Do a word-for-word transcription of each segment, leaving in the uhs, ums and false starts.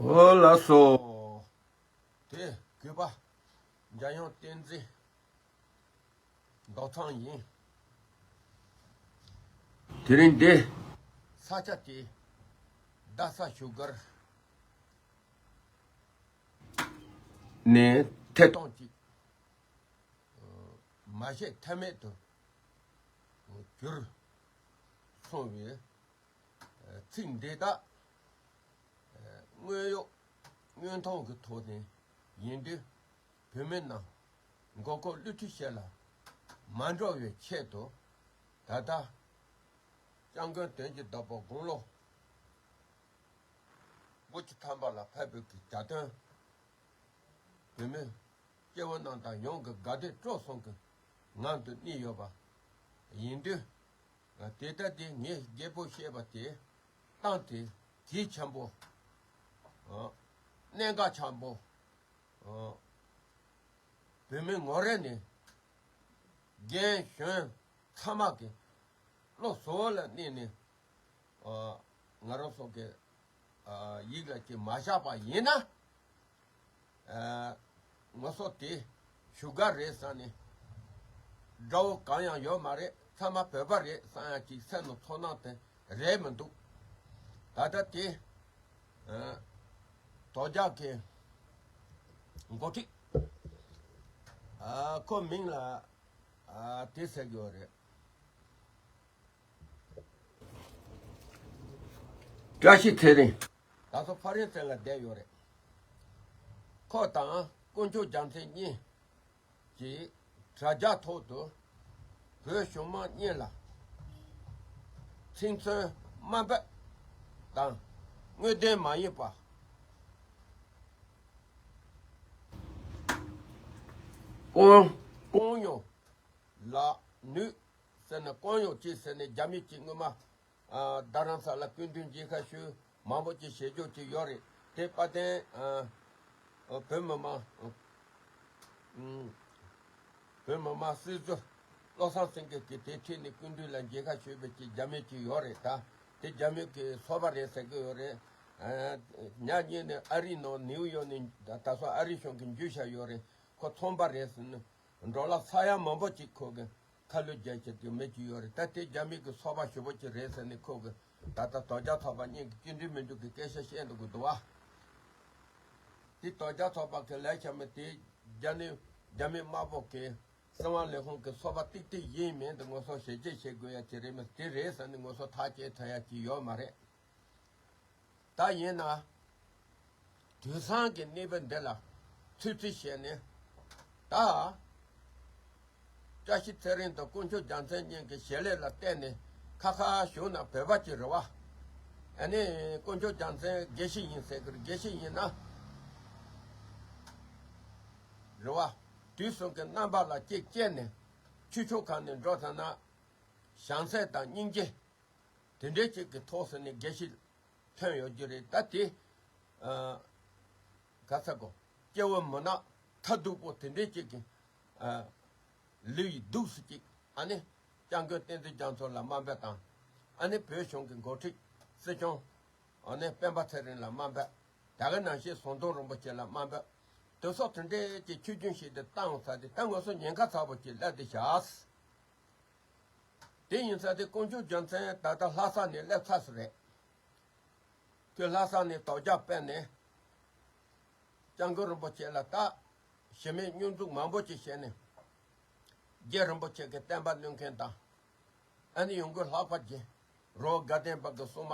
འོ་ལགས་སོ། དེ་གུས་པ་འཇམ་དབྱངས་བསྟན་འཛིན་རྡོ་ཚང་ཡིན། དེ་རིང་འདི་ས་ཆ་དེ་རྡ་ས་བཞུགས་སྒར་ནས་ཐད་གཏོང་ཅིག་མ་བཤད་ཐབས་མེད་དུ་གྱུར་སོང་བས། ཚིག་འདི་དག་དངོས་ཡོད་དངོས་མཐོང་གི་ཐོག་ནས་ཡིན་དུས། བོད་མི་རྣམས་མགོ་སྐོར་བསླུ་བྲིད་བྱེད་ལ་མ་འགྲོ་བའི་ཆེད་དུ། ད་ལྟ་སྐྱབས་མགོན་དོན་གྱི་བདག་པོ་དགུང་ལོ་དགུ་བཅུ་ཐམ་པ་ལ་ཕེབས་པའི་གི་གྱ་སྟོན། བོད་མི་སྐྱེ་བོ་རྣམས་དང་ཡོངས་ཀྱི་དགའ་བདེ་སྤྲོ་གསུམ་གྱི་ངང་དུ་གནས་ཡོད་པ་ཡིན་དུས། དེ་ལྟར་དེ་ངས་རྒྱལ་པོ་བཤད་པ་དེ་གཏམ་དེ་གལ་ཆེན་པོ། གནད་འགག་ཆེན་པོ། བོད་མི་ངོ་རེ་ནས་རྒན་གཞོན་ཚང་མ་གི་བློ་གཟུ་བོ་ལ་གནས་ནས། ང་རང་ཚོ་གི་ཡིད་ལ་ཅིག་མ་བཞག་པ་ཡིན་ན། ངོ་སོ་དེ་བཞུགས་སྒར་རེད་བསམ་ནས། དགྲ་བོ་གང་ཡང་ཡོད་མ་རེད། ཚང་མ་བོད་པ་རེད་བསམ་ཡང་ཅིག་སེམས་ནང་ཚོར་སྣང་དེ་རེད་མི་འདུག་ད་ལྟ་དེ་དོལ་རྒྱལ་གྱི་འགོ་ཁྲིད། ཁོ་མིང་ལ་དེ་ཟེར་གྱི་ཡོད་རེད། བཀྲ་ཤིས་ཚེ་རིང་། ད་ཚོ་ཕ་རན་སི་ལ་བསྡད་ཡོད་རེད། ཁོ་དང་དཀོན་མཆོག་རྒྱལ་མཚན་གཉིས་ཀྱིས་དྲ་རྒྱ་ཐོག་ཏུ་བོད་གཞུང་མང་གཉིས་ལ་ཚིག་མཚོན་དམའ་འབེབས་དང་དངོས་བདེན་མ་ཡིན་པ། གོང་གོང་ཡོང་ལ་ནུས་ཟེར་ནས། གོང་ཡོང་ཅིག་ཟེར་ནས་རྒྱ་མི་གཅིག་སྔོན་མ། རྡ་རམ་ས་ལ་སྐུ་མདུན་མཇལ་ཁ་ཞུས། མང་པོ་ཅིག་ཞལ་འཇོག་ཅིག་ཡོད་རེད། དེ་དཔལ་ལྡན་བོད་མི་མང་། བོད་མི་མང་སྲིད་ཟུར་བློ་བཟང་སེང་གེ་གིས་དེ་ཁྲིད་ནས་སྐུ་མདུན་ལ་མཇལ་ཁ་ཞུས་པའི་ཅིག་རྒྱ་མི་ཅིག་ཡོད་རེད། ད་དེ་རྒྱ་མི་གི་ཚོགས་པ་རེད་ཟེར་གི་ཡོད་རེད། ཉག་ཉིན་ནས་ཨ་རི་ནང་ནིའུ་ཡོག་ནས་ད་སོ་ཨ་རི་གཞུང་གི་འཇུས་བཞག་ཡོད་རེད། ཁོ་ཚོང་པ་རེད་ཟེར་ནས། འགྲོ་ལ་ས་ཡ་མང་པོ་ཅིག་ཁོ་གི་ཁ་ལོ་རྒྱག་བྱེད་དུ་མེད་ཀྱི་ཡོད་རེད། ད་དེ་རྒྱ་མི་གི་ཚོགས་པ་ཞེ་པོ་ཅིག་རེད་ཟེར་ནས། ཁོ་གི་ད་ལྟ་དོལ་རྒྱལ་ཚོགས་པ་གཉིས་ཀྱི་བཅིངས་འགྲོལ་མི་འདུག་གི་སྐད་ཆ་བཤད་འདུག་གི་འདུག་བ། དེ་དོལ་རྒྱལ་ཚོགས་པ་གི་ལས་བྱ་མི་དེ་རྒྱ་ནི་རྒྱ་མི་དམར་པོ་གི་སྲིད་དབང་ལས་ཁུངས་ཀྱི་ཚོགས་པ་ཏིག་ཏིག་ཡིན་མིན་དེ་ངོ་སོ་ཞིབ་དཔྱད་བྱེད་དགོས་ཡ་ཅིག་རེད། མི་དེ་རེད་ཟེར་ནས་ངོ་སོ་ཐག་བཅད་ཐུབ་ཡ་ཅིག་ཡོད་མ་རེད། ད་ཡིན་ན། དུས་སང་གི་གནས་བབ་འདི་ལ་ཚོད་རྩིས་བྱས་ནས། ད་བཀྲ་ཤིས་ཚེ་རིང་དང་དཀོན་མཆོག་རྒྱལ་མཚན་གཉིས་ཀྱི་ཞལ་ལས་ལ་བལྟས་ནས་ཁ་ཁ་བཞུགས་ན་བོད་པ་ཅིག་རེད་བ། ཨ་ནི་དཀོན་མཆོག་རྒྱལ་མཚན་དགེ་བཤེས་ཡིན་ཟེར་གི་རེད། དགེ་བཤེས་ཡིན་ན་རེད་བ། དུས་གསུམ་གྱི་རྣམ་པ་ལ་གཅིག་སྐྱེས་ནས་ཆོས་ཕྱོགས་ཁག་ནས་འགྲོ་ཐུབ་ན། བྱམས་བརྩེ་དང་སྙིང་རྗེ་དེ་འདྲའི་ཅིག་གི་ཐོག་སོང་ནས་དགེ་བཤེས་ཐོན་ཡོད་རྒྱུ་རེད། ད་དེ་ག་ས་གོ་སྐྱེ་བོ་མི་ནག་ཐ་སྡུག་པོ་དེ་འདྲའི་ཅིག་གི་ལུས་ཡི་སྡུག་སུ་ཅིག་ཨ་ནི་སྐྱབས་མགོན་བསྟན་འཛིན་རྒྱ་མཚོ་ལ་དམའ་འབེབས་དང་། ཨ་ནི་བོད་གཞུང་གི་འགོ་ཁྲིད་སྲིད་སྐྱོང་ཨ་ནི་སྤེན་པ་ཚེ་རིང་ལ་དམའ་འབེབས། ད་ག་ནང་བཞིན་ཟམ་གདོང་རིན་པོ་ཆེ་ལ་དམའ་འབེབས། དེ་སོགས་དེ་འདྲའི་ཅིག་ཆོས་རྒྱུན་ཞིག་ཏུ་བཏང་ཡོང་ས་དེ་ད་ངོ་སོ་ཉེན་ཁ་ཚ་པོ་ཅིག་སླེབས་བསྡད་བཞག་དེ་ཡིན་ཙང་དེ་དཀོན་མཆོག་རྒྱལ་མཚན་ད་ལྟ་ལྷ་ས་ནས་སླེབས་ཚར་ས་རེད། ཁོས་ལྷ་ས་ནས་དོལ་རྒྱལ་སྤེལ་ནས། སྐྱབས་མགོན་རིན་པོ་ཆེ་ལ་ད་གཞི་མེད་སྙོན་འཛུགས་མང་པོ་ཅིག་བྱས་ནས། རྗེ་རིན་པོ་ཆེ་གི་བསྟན་པ་གནོན་མཁན་དང་། ཨ་ནི་ཡོང་སྒོ་ལྷག་པ་རྗེ་རི་བོ་དགའ་ལྡན་པ་གི་སྲུང་མ་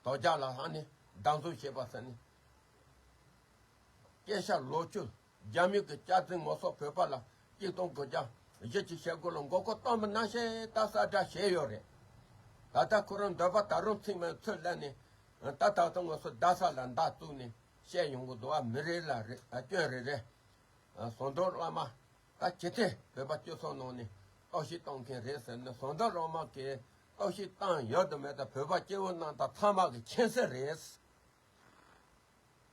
དོལ་རྒྱལ་ལ་ལྷག་ནས་སྡང་ཟུག་བྱེད་པ་ཟེར་ནས། སྐད་ཆ་ལོ་བཅུ། རྒྱ་མི་གི་སྐྱག་རྫུན་ངོ་སོ་བོད་པ་ལ་གཅིག་སྟོང་དགུ་བརྒྱ་བཞི་བཅུ་ཞེ་དགུ་ལ་མགོ་སྐོར་གཏོང་བ་ནང་བཞིན་ད་གསལ་བསྒྲགས་བྱས་ཡོད་རེད། ད་ལྟ་ཁོ་རང་འདོད་པ་ད་རུང་ཚིག་མེད་ཚུར་སླེབས་ནས། ད་ད་ལྟ་ངོ་སོ་རྡ་ས་ལ་མདའ་བཙུགས་ནས་བཤད་ཡོང་གི་འདུག་བ། མི་རེ་ལ་རེ་སྐྱོན་རེ་རེ། ཟམ་གདོང་བླ་མ་ད་ཇི་སྟེ་བོད་པ་སྤྱི་ཚོགས་ནང་ནས་གཏོར་བཤིག་གཏོང་མཁན་རེད་ཟེར་ནས། ཟམ་གདོང་བླ་མ་གིས་གཏོར་བཤིག་བཏང་ཡོད་དུ་མེད་ད་བོད་པ་སྐྱེ་བོ་རྣམས་དང་ཚང་མ་གི་མཁྱེན་གསལ་རེད།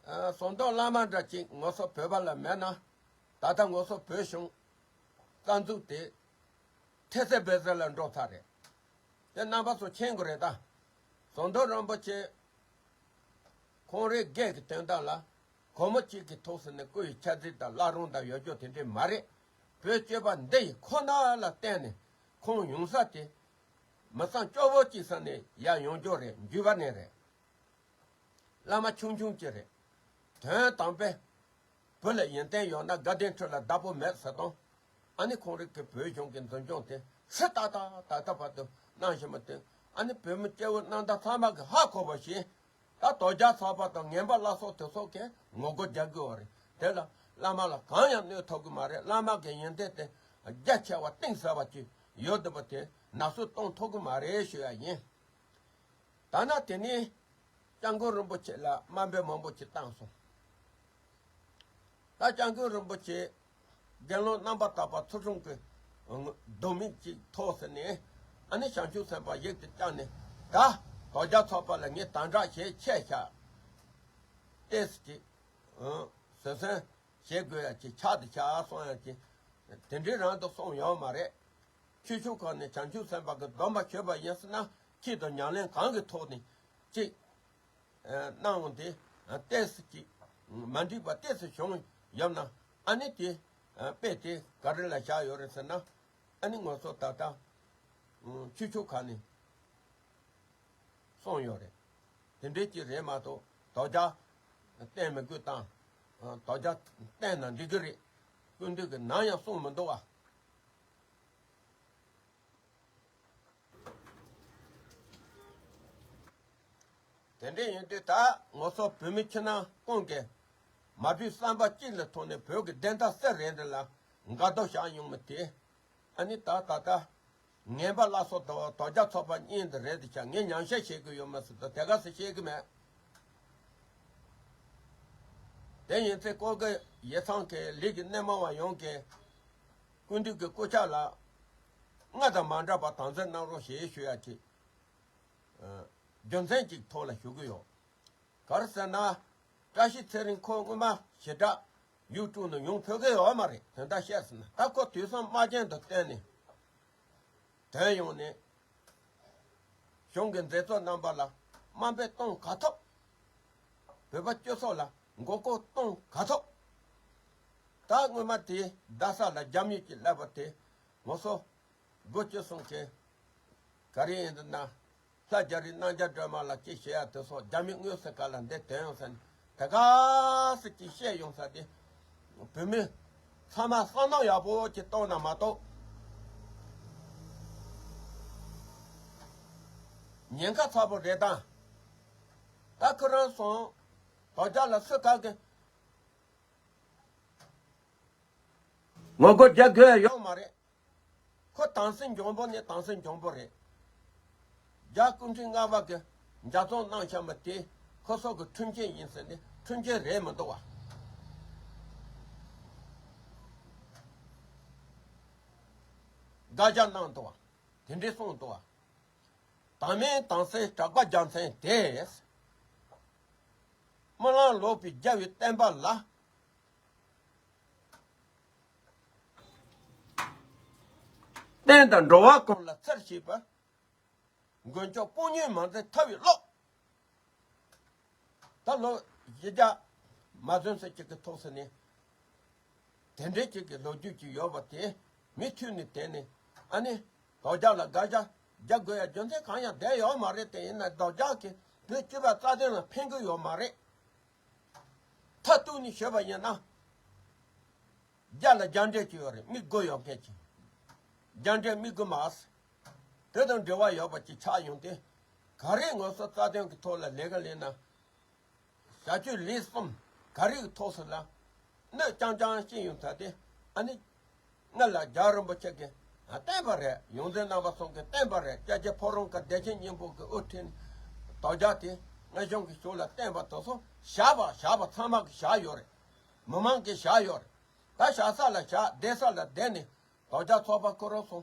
ཨ། ཟམ་གདོང་བླ་མ་འདྲ་ཅིག་ངོ་སོ་བོད་པ་ལ་མེད་ན། ད་ལྟ་ངོ་སོ་བོད་གཞུང་རྩ་འཛུགས་དེ་འཐད་རྩོད་འབད་རྩོད་ལ་འགྲོ་ཚར་རེད། དེ་རྣམ་པ་ཚོ་མཁྱེན་དགོས་རེད་ད། ཟམ་གདོང་རིན་པོ་ཆེ་ ཁོང་རའི་སྒེར་གྱི་དོན་དག་ལ་སྒོར་མོ་གཅིག་གི་ཐོག་སུ་ནས་སྐུ་ཡི་ཆ་རྫིག་དང་བླ་རུང་དང་ཡོད་རྒྱུ་དེ་འདྲས་མ་རེད། བོད་སྤྱི་པ་འདི་ཡི་ཁོ་ན་ལ་བརྟེན་ནས་ཁོང་ཡོང་ས་དེ་མི་ཚང་སྐྱོ་བོ་གཅིག་ས་ནས་ཡར་ཡོང་རྒྱུ་རེད། འཇུས་པ་ནས་རེད། བླ་མ་ཆུང་ཆུང་གཅིག་རེད། དོན་དམ་པའི་བུ་ལ་ཡོན་ཏན་ཡོད་ན་དགའ་ལྡན་ཁྲི་ལ་བདག་པོ་མེད་ཟེར་དང་། ཨ་ནི་ཁོང་རིགས་ཀྱི་བོད་གཞུང་གི་འཛིན་སྐྱོང་དེ་སྲིད་ཏག་ཏག་ཏག་ཏག་བར་དུ་གནང་བཞིན་པ་དེ། ཨ་ནི་བོད་མི་སྐྱེ་བོ་རྣམ་དག་ཚང་མ་གི་ཧ་གོ་བ་བཞིན། ད་དོལ་རྒྱལ་ཚོགས་པ་དང་ངན་པ་བླ་སྲོག་དེ་ཚོ་གིས་ངོ་རྒོལ་རྒྱག་གི་ཡོད་རེད། དེ་ལ་བླ་མ་ལ་གང་ཡང་གནོད་ཐུབ་གི་མ་རེད། བླ་མ་གི་ཡོན་ཏན་དེ་རྒྱ་ཆེ་བ་གཏིང་ཟབ་པ་ཅིག་ཡོད་འདུག་པ་དེ་ནག་བསུབ་གཏོང་ཐུབ་གི་མ་རེད་ཞུ་ཡ་ཡིན། ད་ནི་དེ་ནས་སྐྱབས་མགོན་རིན་པོ་ཆེ་ལ་དམའ་འབེབས་མང་པོ་ཅིག་བཏང་སོང་། ད་སྐྱབས་མགོན་རིན་པོ་ཆེ་དགེ་སློང་རྣམ་པར་དག་པ་ཚུལ་ཁྲིམས་ཀྱི་སྡོམ་མིན་ཅིག་ཐོག་ཟེར་ནས། ཨ་ནི་བྱང་ཆུབ་སེམས་དཔའ་ཡིག་དེ་བཀྱགས་ནས། ད་དོལ་རྒྱལ་ཚོགས་པ་ལ་ངས་དམ་དྲག་བྱེད་ཆད་བཞག་ཏེས་ཀྱི་བཟོད་བསྲན་བྱེད་དགོས་ཡ་ཅིག་ཆགས་དེ་ཆགས་སོང་ཡ་ཅིག་དེ་འདྲའི་རང་དུ་སོང་ཡོད་མ་རེད། ཆོས་ཕྱོགས་ཁག་ནས་བྱང་ཆུབ་སེམས་དཔའ་གི་སྡོམ་པ་ཞུས་པ་ཡིན་ཟེར་ན། ཁྱེད་དང་ཉམས་ལེན་གང་གི་ཐོག་ནས་ཅིག་གནང་འོང་དེ་ཏོག་ཙམ་ཅིག་མ་འགྲིག་པ་ཏོག་ཙམ་བྱུང་ཡོད་ན། ཨ་ནི་དེ་དཔེ་དེ་ག་རེ་ལ་བཞག་ཡོད་རེད་ཟེར་ན། ཨ་ནི་ང་ཚོ་ད་ལྟ་ཆོས་ཕྱོགས་ཁག་ནས་གསུངས་ཡོད་རེད། དེ་འདྲའི་ཅིག་རེད་མ་གཏོགས་དོལ་རྒྱལ་བསྟེན་མི་དགོས་དང་། དོལ་རྒྱལ་བསྟེན་ན་འགྲིག་གི་རེད། སྐུ་མདུན་གྱིས་ནམ་ཡང་གསུངས་མི་འདུག་བ། དེ་འདྲ་ཡིན་དུས་ད་ང་ཚོ་བོད་མི་ཕྱི་ནང་ཀུན་གྱིས་མ་བུའི་བསམ་པ་གཅིག་ལ་ཐོག་ནས་བོད་ཀྱི་བདེན་མཐའ་གསལ་རེད་འདི་ལ་དགའ་སྡུག་བཞག་ཡོང་མི་དེ། ཨ་ནི་ད་ད་ལྟ་ངན་པ་བླ་སྲོག་དང་དོལ་རྒྱལ་ཚོགས་པ་གཉིས་འདི་རེད་དེ་ཆ་ངས་ཉམས་བཞེས་བྱེད་ཀྱི་ཡོད་མ་ཟེར་དུས་དེ་ག་སེ་བཤད་ཀྱི་མེད། དེ་ཡིན་ཚེ་ཀོ་གི་ཡེ་ཚང་གི་ལིག་གི་སྣེ་མང་བ་ཡོངས་ཀྱི་སྐུ་མདུན་གྱི་སྐུ་ཕྱག་ལ་སྔར་དང་མ་འདྲ་བ་དམ་འཛིན་གནང་རོགས་ཞེས་ཞུ་ཡ་ཅིག་རྒྱུ་མཚན་ཅིག་ཐོག་ལ་ཞུ་གི་ཡོད། ག་རེ་ཟེར་ན། བཀྲ་ཤིས་ཚེ་རིང་ཁོ་སྔོན་མ་ཞེ་དྲག་ཡུལ་དྲུག་ནང་ཡོང་ཕོད་ཀྱི་ཡོད་མ་རེད། དོན་དག་བཤད་ཟིན་ན་ད་ཁོ་དུས་བསམ་དམག་རྒྱན་དུ་བསྟན་ནས་དོན་ཡོང་ནས། གཞུང་གི་མཛད་གཙོ་རྣམ་པ་ལ་དམའ་འབེབས་གཏོང་ག་ཐུབ། བོད་པ་སྤྱི་ཚོགས་ལ་མགོ་སྐོར་གཏོང་ག་ཐུབ། ད་སྔོན་མ་དེའི་རྡ་ས་ལ་རྒྱ་མི་གྱིས་སླེབས་པ་དེ་ང་ཚོ་སྒོ་ཕྱེ་སོང་གི་ག་རེ་ཡིན་འདུག་ན། ལྷ་རྒྱ་རི་རྣམ་རྒྱལ་སྒྲོལ་མ་ལ་ཅིག་བཤད་ཡ་དེ་སོགས་རྒྱ་མི་དངོས་སུ་ག་ལ་འདི་དོན་ཡོང་ས་ནས་དེ་ག་སེ་ཅིག་བཤད་ཡོང་ས་དེ། བོད་མི་ཚང་མ་བསམ་བློ་ཡག་པོ་ཅིག་གཏོང་ན་མ་གཏོགས་ཉེན་ཁ་ཚ་པོ་རེད་དང་། ད་ཁོ་རང་སོང་དོལ་རྒྱལ་ལ་སུ་ག་གི་ངོ་རྒོལ་རྒྱག་དགོས་ཡ་ཡོད་མ་རེད། ཁོ་དམ་སྲི་འཇོན་པོ་ནི་དམ་སྲི་འཇོན་པོ་རེད། རྒྱ་སྐུ་ཕྲེང་ལྔ་པ་གི་ལྗགས་རྩོམ་གནང་བཞག་པ་དེ་ཁོ་ཚོ་གི་འཁྲུན་ཆོད་ཡིན་ཟེར་ནས་འཁྲུན་ཆོད་རེད་མི་འདུག་བ། དགག་བྱ་གནང་འདུག་བ། དེ་འདྲའི་གསུངས་འདུག་བ། དམ་མིན་དམ་སྲིའི་གྲགས་པ་རྒྱལ་མཚན་དེས། སྨོན་ལམ་ལོག་པའི་རྒྱལ་བའི་བསྟན་པ་ལ། བསྟན་དང་འགྲོ་བ་ཀུན་ལ་འཚེར་བྱེད་པ། མགོན་སྐྱབས་དཔུང་ཉིད་མ་འཛིན་ཐར་བའི་བློ། ད་ལོ་བཞི་བརྒྱ་མ་ཟིན་ཙམ་ཅིག་གི་ཐོག་སུ་ནས། དེ་འདྲའི་ཅིག་གི་ལོ་རྒྱུས་ཅིག་ཡོད་པ་དེ་མུ་མཐུད་ནས་དེ་ནས་ཨ་ནི་དོལ་རྒྱལ་ལ་དགག་བྱ་རྒྱག་དགོས་ཡ་རྒྱུ་མཚན་གང་ཡང་བསྡད་ཡོད་མ་རེད། དེ་ཡིན་ན་དོལ་རྒྱལ་གྱིས་བོད་སྤྱི་པ་རྩ་དོན་ལ་ཕན་གི་ཡོད་མ་རེད། མཐའ་གཏུགས་ནས་ཞུས་པ་ཡིན་ན། རྒྱ་ལ་རྒྱ་འབྲེལ་གྱི་ཡོད་རེད། མི་དགོས་ཡོད་མཁན་གྱི། རྒྱ་འབྲེལ་མི་དགོས་མ་ཟེར། དེ་དང་འབྲེལ་བ་ཡོད་པ་ཅིག་ཆགས་ཡོང་སྟེ། ག་རེ་ངོ་སོ་རྩ་དོན་གྱི་ཐོག་ལ་ལས་ཀ་ལས་ན། བྱ་སྤྱོད་ལས་གསུམ་ག་རེ་གི་ཐོག་སུ་ལ། གནོད་རྐྱང་རྐྱང་བྱེད་ཡོང་ཚར་ཏེ། ཨ་ནི། ང་ལ་རྒྱལ་བ་རིན་པོ་ཆེ་གིས་བསྟན་པ་རེད། ཡོངས་འཛིན་རྣམ་པ་གསུམ་གྱིས་བསྟན་པ་རེད། སྐྱབས་རྗེ་ཕོ་བྲང་དཀར་བདེ་ཆེན་སྙིང་པོ་གིས་དབུ་ཁྲིད་ནས་དོལ་རྒྱལ་དེ་སྔ་གཞུང་གི་ཞུགས་ལ་བསྟན་པ་དེ་ཚོ་བཞག་པ་བཞག་པ་ཚང་མ་གིས་བཞག་ཡོད་རེད། མི་མང་གིས་བཞག་ཡོད་རེད། ད་བཞག་ས་ལ་བཞག་བསྡད་ས་ལ་བསྡད་ནས་དོལ་རྒྱལ་ཚོགས་པ་ཁོ་རང་ཚོ་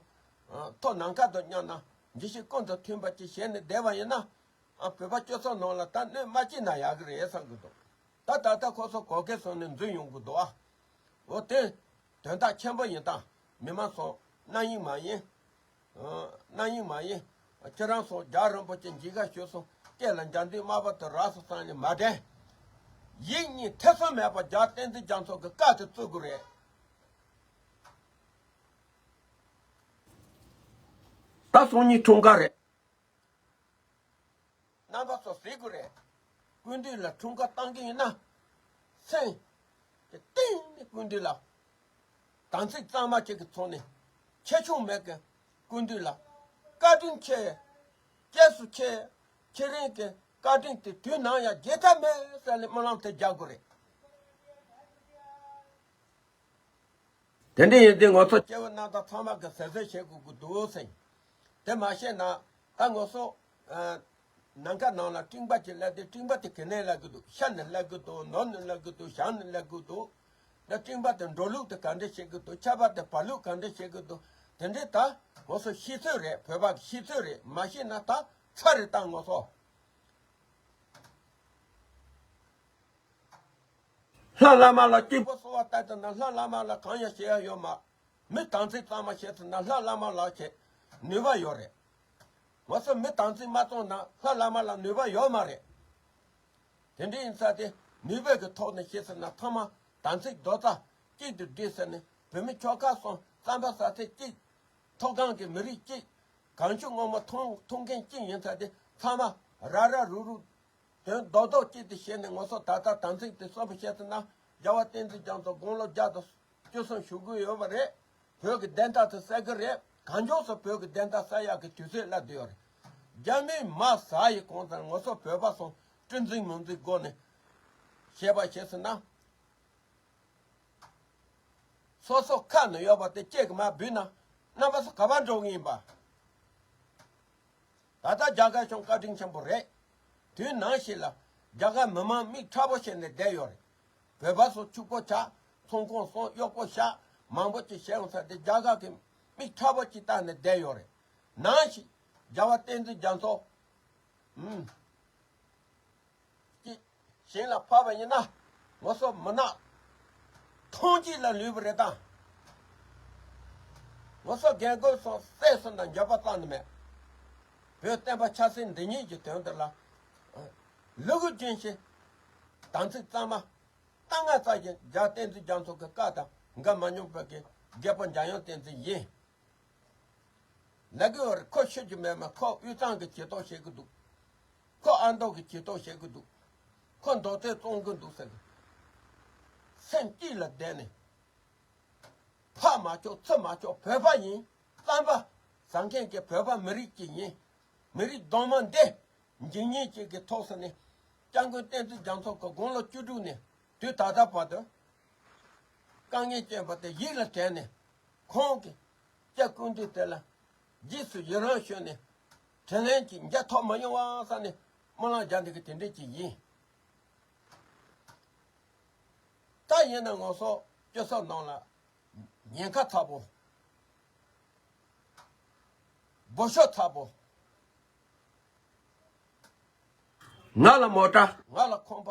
ཐོག་ནམ་མཁའ་དང་མཉམ་ན་འཇིགས་བྱེད་ཀུན་དང་མཐུན་པ་ཅིག་བྱས་ནས་བསྡད་པ་ཡིན་ན། ཨ། བོད་པ་སྤྱི་ཚོགས་ནང་ལ་ད་གནོད་མ་སྐྱེལ་ན་ཡག་གི་རེད་བསམ་གི་འདུག་ད་ད་ལྟ་ཁོ་ཚོ་གོ་སྐབས་བཟུང་ནས་འཛུལ་ཡོང་གི་འདུག་ཨ། འོ་དེ་དོན་དག་ཆེན་པོ་ཡིན་ད། མི་མང་ཚོ་རྣམ་གཡེང་མ་ཡིན། ཨ། རྣམ་གཡེང་མ་ཡིན། ཁྱེད་རང་ཚོ་རྒྱལ་བ་རིན་པོ་ཆེ་མཇལ་ཁ་ཞུས་སོང་། སྐེ་ལ་འཇའ་འདུས་མར་པ་དེ་རག་སོང་བསམ་ནས་མ་དྲན། ཡིད་གཉིས་ཐེ་ཚོམ་མེད་པར་རྒྱལ་བ་བསྟན་འཛིན་རྒྱ་མཚོ་གི་བཀའ་དེ་བརྩི་དགོས་རེད། ད་སང་ཉིན་འཁྲུངས་སྐར་རེད། རྣམ་པ་ཚོ་གཟིགས་དགོས་རེད། སྐུ་མདུན་ལ་འཁྲུངས་སྐར་བཏང་གི་ཡིན་ན། སེམས་ཀྱི་གཏིང་ནས་སྐུ་མདུན་ལ་དམ་ཚིག་གཙང་མ་ཅིག་གི་ཐོག་ནས་ཆེ་ཆུང་མེད་ཀྱི་སྐུ་མདུན་ལ་བཀའ་དྲིན་ཆེ། རྗེས་སུ་ཆེ། ཁྱེད་རང་གི་བཀའ་དྲིན་དེ་དུས་ནམ་ཡང་བརྗེད་ཐབས་མེད་ཟེར་ནས་སྨོན་ལམ་དེ་རྒྱག་དགོས་རེད། དེ་འདྲ་ཡིན་དུས་ང་ཚོ་སྐྱེ་བོ་རྣམ་དག་ཚང་མ་གི་ཟེར་ཟེར་བྱེད་དགོས་ཀྱི་འདུག་ཟེར། དེ་མ་བྱས་ན་ད་ང་ཚོ་ཨ་ནམ་མཁའ་ནང་ལ་སྤྲིན་པ་ཅིག་བསླེབས་ཏེ། སྤྲིན་པ་དེ་ག་ནས་སླེབས་ཀྱི་འདུག་ཤར་ནས་སླེབས་ཀྱི་འདུག་ནུབ་ནས་སླེབས་ཀྱི་འདུག་བྱང་ནས་སླེབས་ཀྱི་འདུག་ད་སྤྲིན་པ་དེ་འགྲོ་ལུགས་དེ་ག་འདྲ་བྱེད་ཀྱི་འདུག་ཆར་པ་དེ་བབས་ལུགས་ག་འདྲ་བྱེད་ཀྱི་འདུག་དེ་འདྲའི་ད་ང་ཚོ་ཤེས་ཚོད་རེད། བོད་པ་གི་ཤེས་ཚོད་རེད། མ་ཤེས་ན་ད་ཚར་རེད། ད་ང་ཚོ། ལྷ་བླ་མ་ལ་སྐྱིད་པོ་གསོལ་བ་བཏབ་ཐུབ་ན་ལྷ་བླ་མ་ལ་གང་ཡང་བྱེད་ཡ་ཡོད་མ། མི་དམ་ཚིག་གཙང་མ་བྱེད་ཐུབ་ན་ལྷ་བླ་མ་ལ་བྱེད་ནུས་པ་ཡོད་རེད། ང་ཚོ་མི་དམ་ཚིག་མ་གཙང་ན་ལྷ་བླ་མ་ལ་ནུས་པ་ཡོད་མ་རེད། དེ་འདྲ་ཡིན་ཙང་དེ་ནུས་པའི་གི་ཐོག་ནས་བྱེད་ཐུབ་ན་ཚང་མ་དམ་ཚིག་རྡོག་རྩ་གཅིག་ཏུ་སྒྲིལ་ཟེར་ནས། བོད་མི་ཆོལ་ཁ་གསུམ་རྩམ་པ་ཟ་ཚད་གཅིག་མཐོ་སྒང་གི་མི་རིགས་གཅིག་གངས་ཆུ་སྔོན་མོ་འཐུང་འཐུང་མཁན་གཅིག་ཡིན་ཙང་དེ་ཚང་མ་ར་ར་རུ་རུ། དོན་རྡོག་རྡོག་གཅིག་ཏུ་བྱས་ནས་ང་ཚོ་ད་ལྟ་དམ་ཚིག་དེ་གསོན་པོ་བྱེད་ཐུབ་ན། རྒྱལ་བ་བསྟན་འཛིན་རྒྱ་མཚོ་དགུང་ལོ་བརྒྱ་དང་བཅུ་གསུམ་བཞུགས་ཀྱི་ཡོད་པ་རེད། བོད་ཀྱི་བདེན་མཐའ་དེ་གསལ་གྱི་རེད། གང་མགྱོགས་སུ་བོད་ཀྱི་བདེན་མཐའ་གསལ་ཡག་གི་དུས་ཚོད་སླེབས་བསྡད་ཡོད་རེད། རྒྱ་མིའི་མ་ཟ་ཡི་གོང་ཙམ་ང་ཚོ་བོད་པ་ཚོ་སྤྲིན་འཛིན་མུན་འཛིན་སྒོ་ནས་བྱས་པ་བྱས་ཟིན་ན། སོ་སོ་ཁ་ནས་ཡོད་པ་དེ་ཅིག་མ་འབུད་ན་རྣམ་པ་ཚོ་ག་པར་འགྲོ་གི་ཡིན་པ། ད་ལྟ་རྒྱ་གར་གཞུང་བཀའ་དྲིན་ཆེན་པོ་རེད། དུས་ནམ་ཞིག་ལ་རྒྱ་གར་མི་མང་མིག་ཁྲ་པོ་བྱས་ནས་བསྡད་ཡོད་རེད། བོད་པ་ཚོ་ཕྱུག་པོ་ཆགས། ཚོང་ཁང་སོང་གཡོག་པོ་ཆགས། མང་པོ་ཅིག་བྱས་ཡོང་ས་དེ་རྒྱ་གར་གྱི་མིག་ཁྲ་པོ་ཅིག་བལྟས་ནས་བསྡད་ཡོད་རེད། ནམ་ཞིག་རྒྱལ་བ་བསྟན་འཛིན་རྒྱ་མཚོ་ཨུམ། ཀྱི་ཞིང་ལ་ཕབ་པ་ཡིན་ན། ང་ཚོ་མི་ནག་ཐང་ཅིག་ལ་ལུས་པ་རེད་ད། ང་ཚོ་རྒན་རྒོན་སོང་བསད་སོང་ན་འགྱོད་པ་རྩ་ནས་མེད། བོད་བསྟན་པ་ཆབ་སྲིད་འདི་ཉིད་ཀྱི་དོན་དུ་ལ། ལུ་གུ་རྒྱུན་ཞིག་དམ་ཚིག་གཙང་མ། ད་ང་ཚ་ཞིག་རྒྱལ་བསྟན་འཛིན་རྒྱ་མཚོ་གི་བཀའ་དང་འགལ་མ་མྱོང་བོད་ཀྱི་རྒྱལ་པོ་འཇམ་དབྱངས་བསྟན་འཛིན་ཡིན། ལ་གི་བར་ཁོ་ཤོད་རྒྱུ་མེད་མ། ཁོ་དབུས་གཙང་གི་ཇུས་གཏོགས་བྱེད་ཀྱི་འདུག་ཁོ་ཨ་མདོ་གི་ཇུས་གཏོགས་བྱེད་ཀྱི་འདུག་ཁོ་མདོ་སྟོད་བཙོང་གི་འདུག་ཟེར་ནས། སེམས་སྐྱིད་ལ་བསྡད་ནས། ཕ་མ་ཆོག་ཚུལ་མ་ཆོག་བོད་པ་ཡིན། རྩམ་པ་ཟ་མཁན་གྱི་བོད་པ་མི་རིགས་ཅིག་ཡིན། མི་རིགས་གདོང་མ་འདི་འཇིག་ཉེན་ཅིག་གི་ཐོག་ས་ནས། སྐྱབས་མགོན་བསྟན་འཛིན་རྒྱ་མཚོ་གི་དགུང་ལོ་བཅུ་དྲུག་ནས་དུས་ད་ལྟ་བར་དུ། དཀའ་ངལ་སྐྱོན་པ་དེ་ཡིད་ལ་དྲན་ནས། ཁོང་གི་སྐྱབས་སྐུ་མདུན་དེ་ལ་རྗེས་སུ་ཡི་རང་ཞུས་ནས། དྲིན་ལན་གྱི་འཇལ་ཐོབ་མ་ཡོང་བ་བསམ་ནས་སྨོན་ལམ་རྒྱག་འདི་གི་དེ་འདྲས་ཅིག་ཡིན། ད་ཡིན་ན་ང་ཚོ་སྤྱི་ཚོགས་ནང་ལ་ཉེན་ཁ་ཚ་པོ། འབོ་ཤོག་ཚ་པོ། ང་ལ་མོ་ཊ། ང་ལ་ཁང་པ།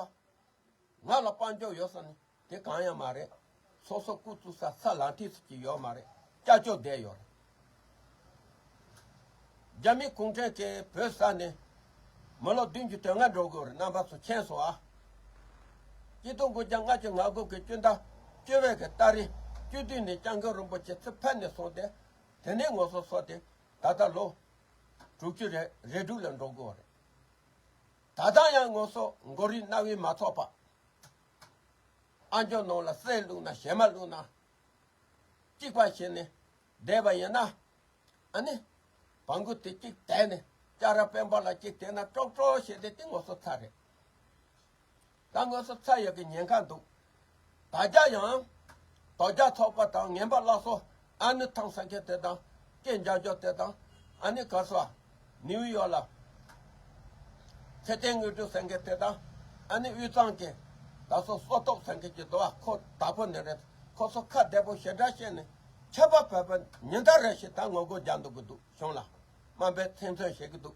ང་ལ་དཔལ་འབྱོར་ཡོད་ས་ནི་དེ་གང་ཡང་མ་རེད། སོ་སོ་སྐུ་བཙུགས་ས་ས་ལག་མཐིལ་ཟེར་གྱི་ཡོད་མ་རེད། སྐྱབས་བཅོལ་བསྡད་ཡོད་རེད། རྒྱ་མི་གུང་ཁྲན་གྱིས་བོད་ཟ་ནས་མི་ལོ་བདུན་ཅུ་དོན་ལྔ་འགྲོ་དགོས་རེད། རྣམ་པ་ཚོ་མཁྱེན་སོང་ཨ། སྤྱི་ལོ་དགུ་བརྒྱ་ལྔ་བཅུ་ང་དགུ་གི་སྤྱི་ཟླ་བཅུ་པའི་གི་ཏ་རིག་བཅུ་བདུན་ནས་སྐྱབས་མགོན་རིན་པོ་ཆེ་ཚུར་ཕེབས་ནས་སོང་སྟེ། དེ་ནས་ང་ཚོ་ཚོ་དེ་ད་ལྟ་ལོ་དྲུག་ཅུ་རེ་རེ་དྲུག་ལ་འགྲོ་དགོས་རེད། ད་ལྟ་ཡང་ང་ཚོ་མགོ་རིལ་རྣ་བས་མ་ཚོགས་པ། ཨ་མཆོག་ནང་ལ་གསེར་བླུགས་ན་ཞེ་མ་བླུགས་ན། གཅིག་པ་བྱས་ནས་བསྡད་པ་ཡིན་ན། ཨ་ནི། བང་གུ་དེ་གཅིག་བསྡད་ནས་སྐྱ་ར་དཔོན་པོ་ལ་གཅིག་བསྡད་ན་ཀྲོག་ཀྲོག་བྱས་ཏེ་དེ་ང་ཚོ་ཚར་རེད། ད་ང་ཚོ་ཚར་ཡག་གི་ཉེན་ཁ་འདུག་ད་ཆ་ཡང་། དོལ་རྒྱལ་ཚོགས་པ་དང་ངན་པ་སླར་གསོ་ཨ་ནི་ཐང་ཟེར་མཁན་དེ་དང་། སྐད་འཇམ་ཇོ་དེ་དང་། ཨ་ནི་ག་ས། ནིའུ་ཡོག་ལ་ཚེ་བརྟན་དངོས་གྲུབ་ཟེར་མཁན་དེ་དང་། ཨ་ནི་དབུས་གཙང་གི་ད་སོ་སོ་ཏོག་ཟེར་མཁན་གྱི་དོ་བ་ཁོ་དག་པོ་ནི་རེད། ཁོ་ཚོ་ཁ་བདེ་པོ་ཞེ་དྲག་བཤད་ནས་ཆད་པ་བབས་པ་ཉིན་ལྟར་རེ་བཞིན་ད་ངོ་རྒོལ་རྒྱག་འདུག་གི་འདུག་གཞུང་ལ་དམའ་འབེབས་ཚིག་མཚོན་བྱེད་ཀྱི་འདུག་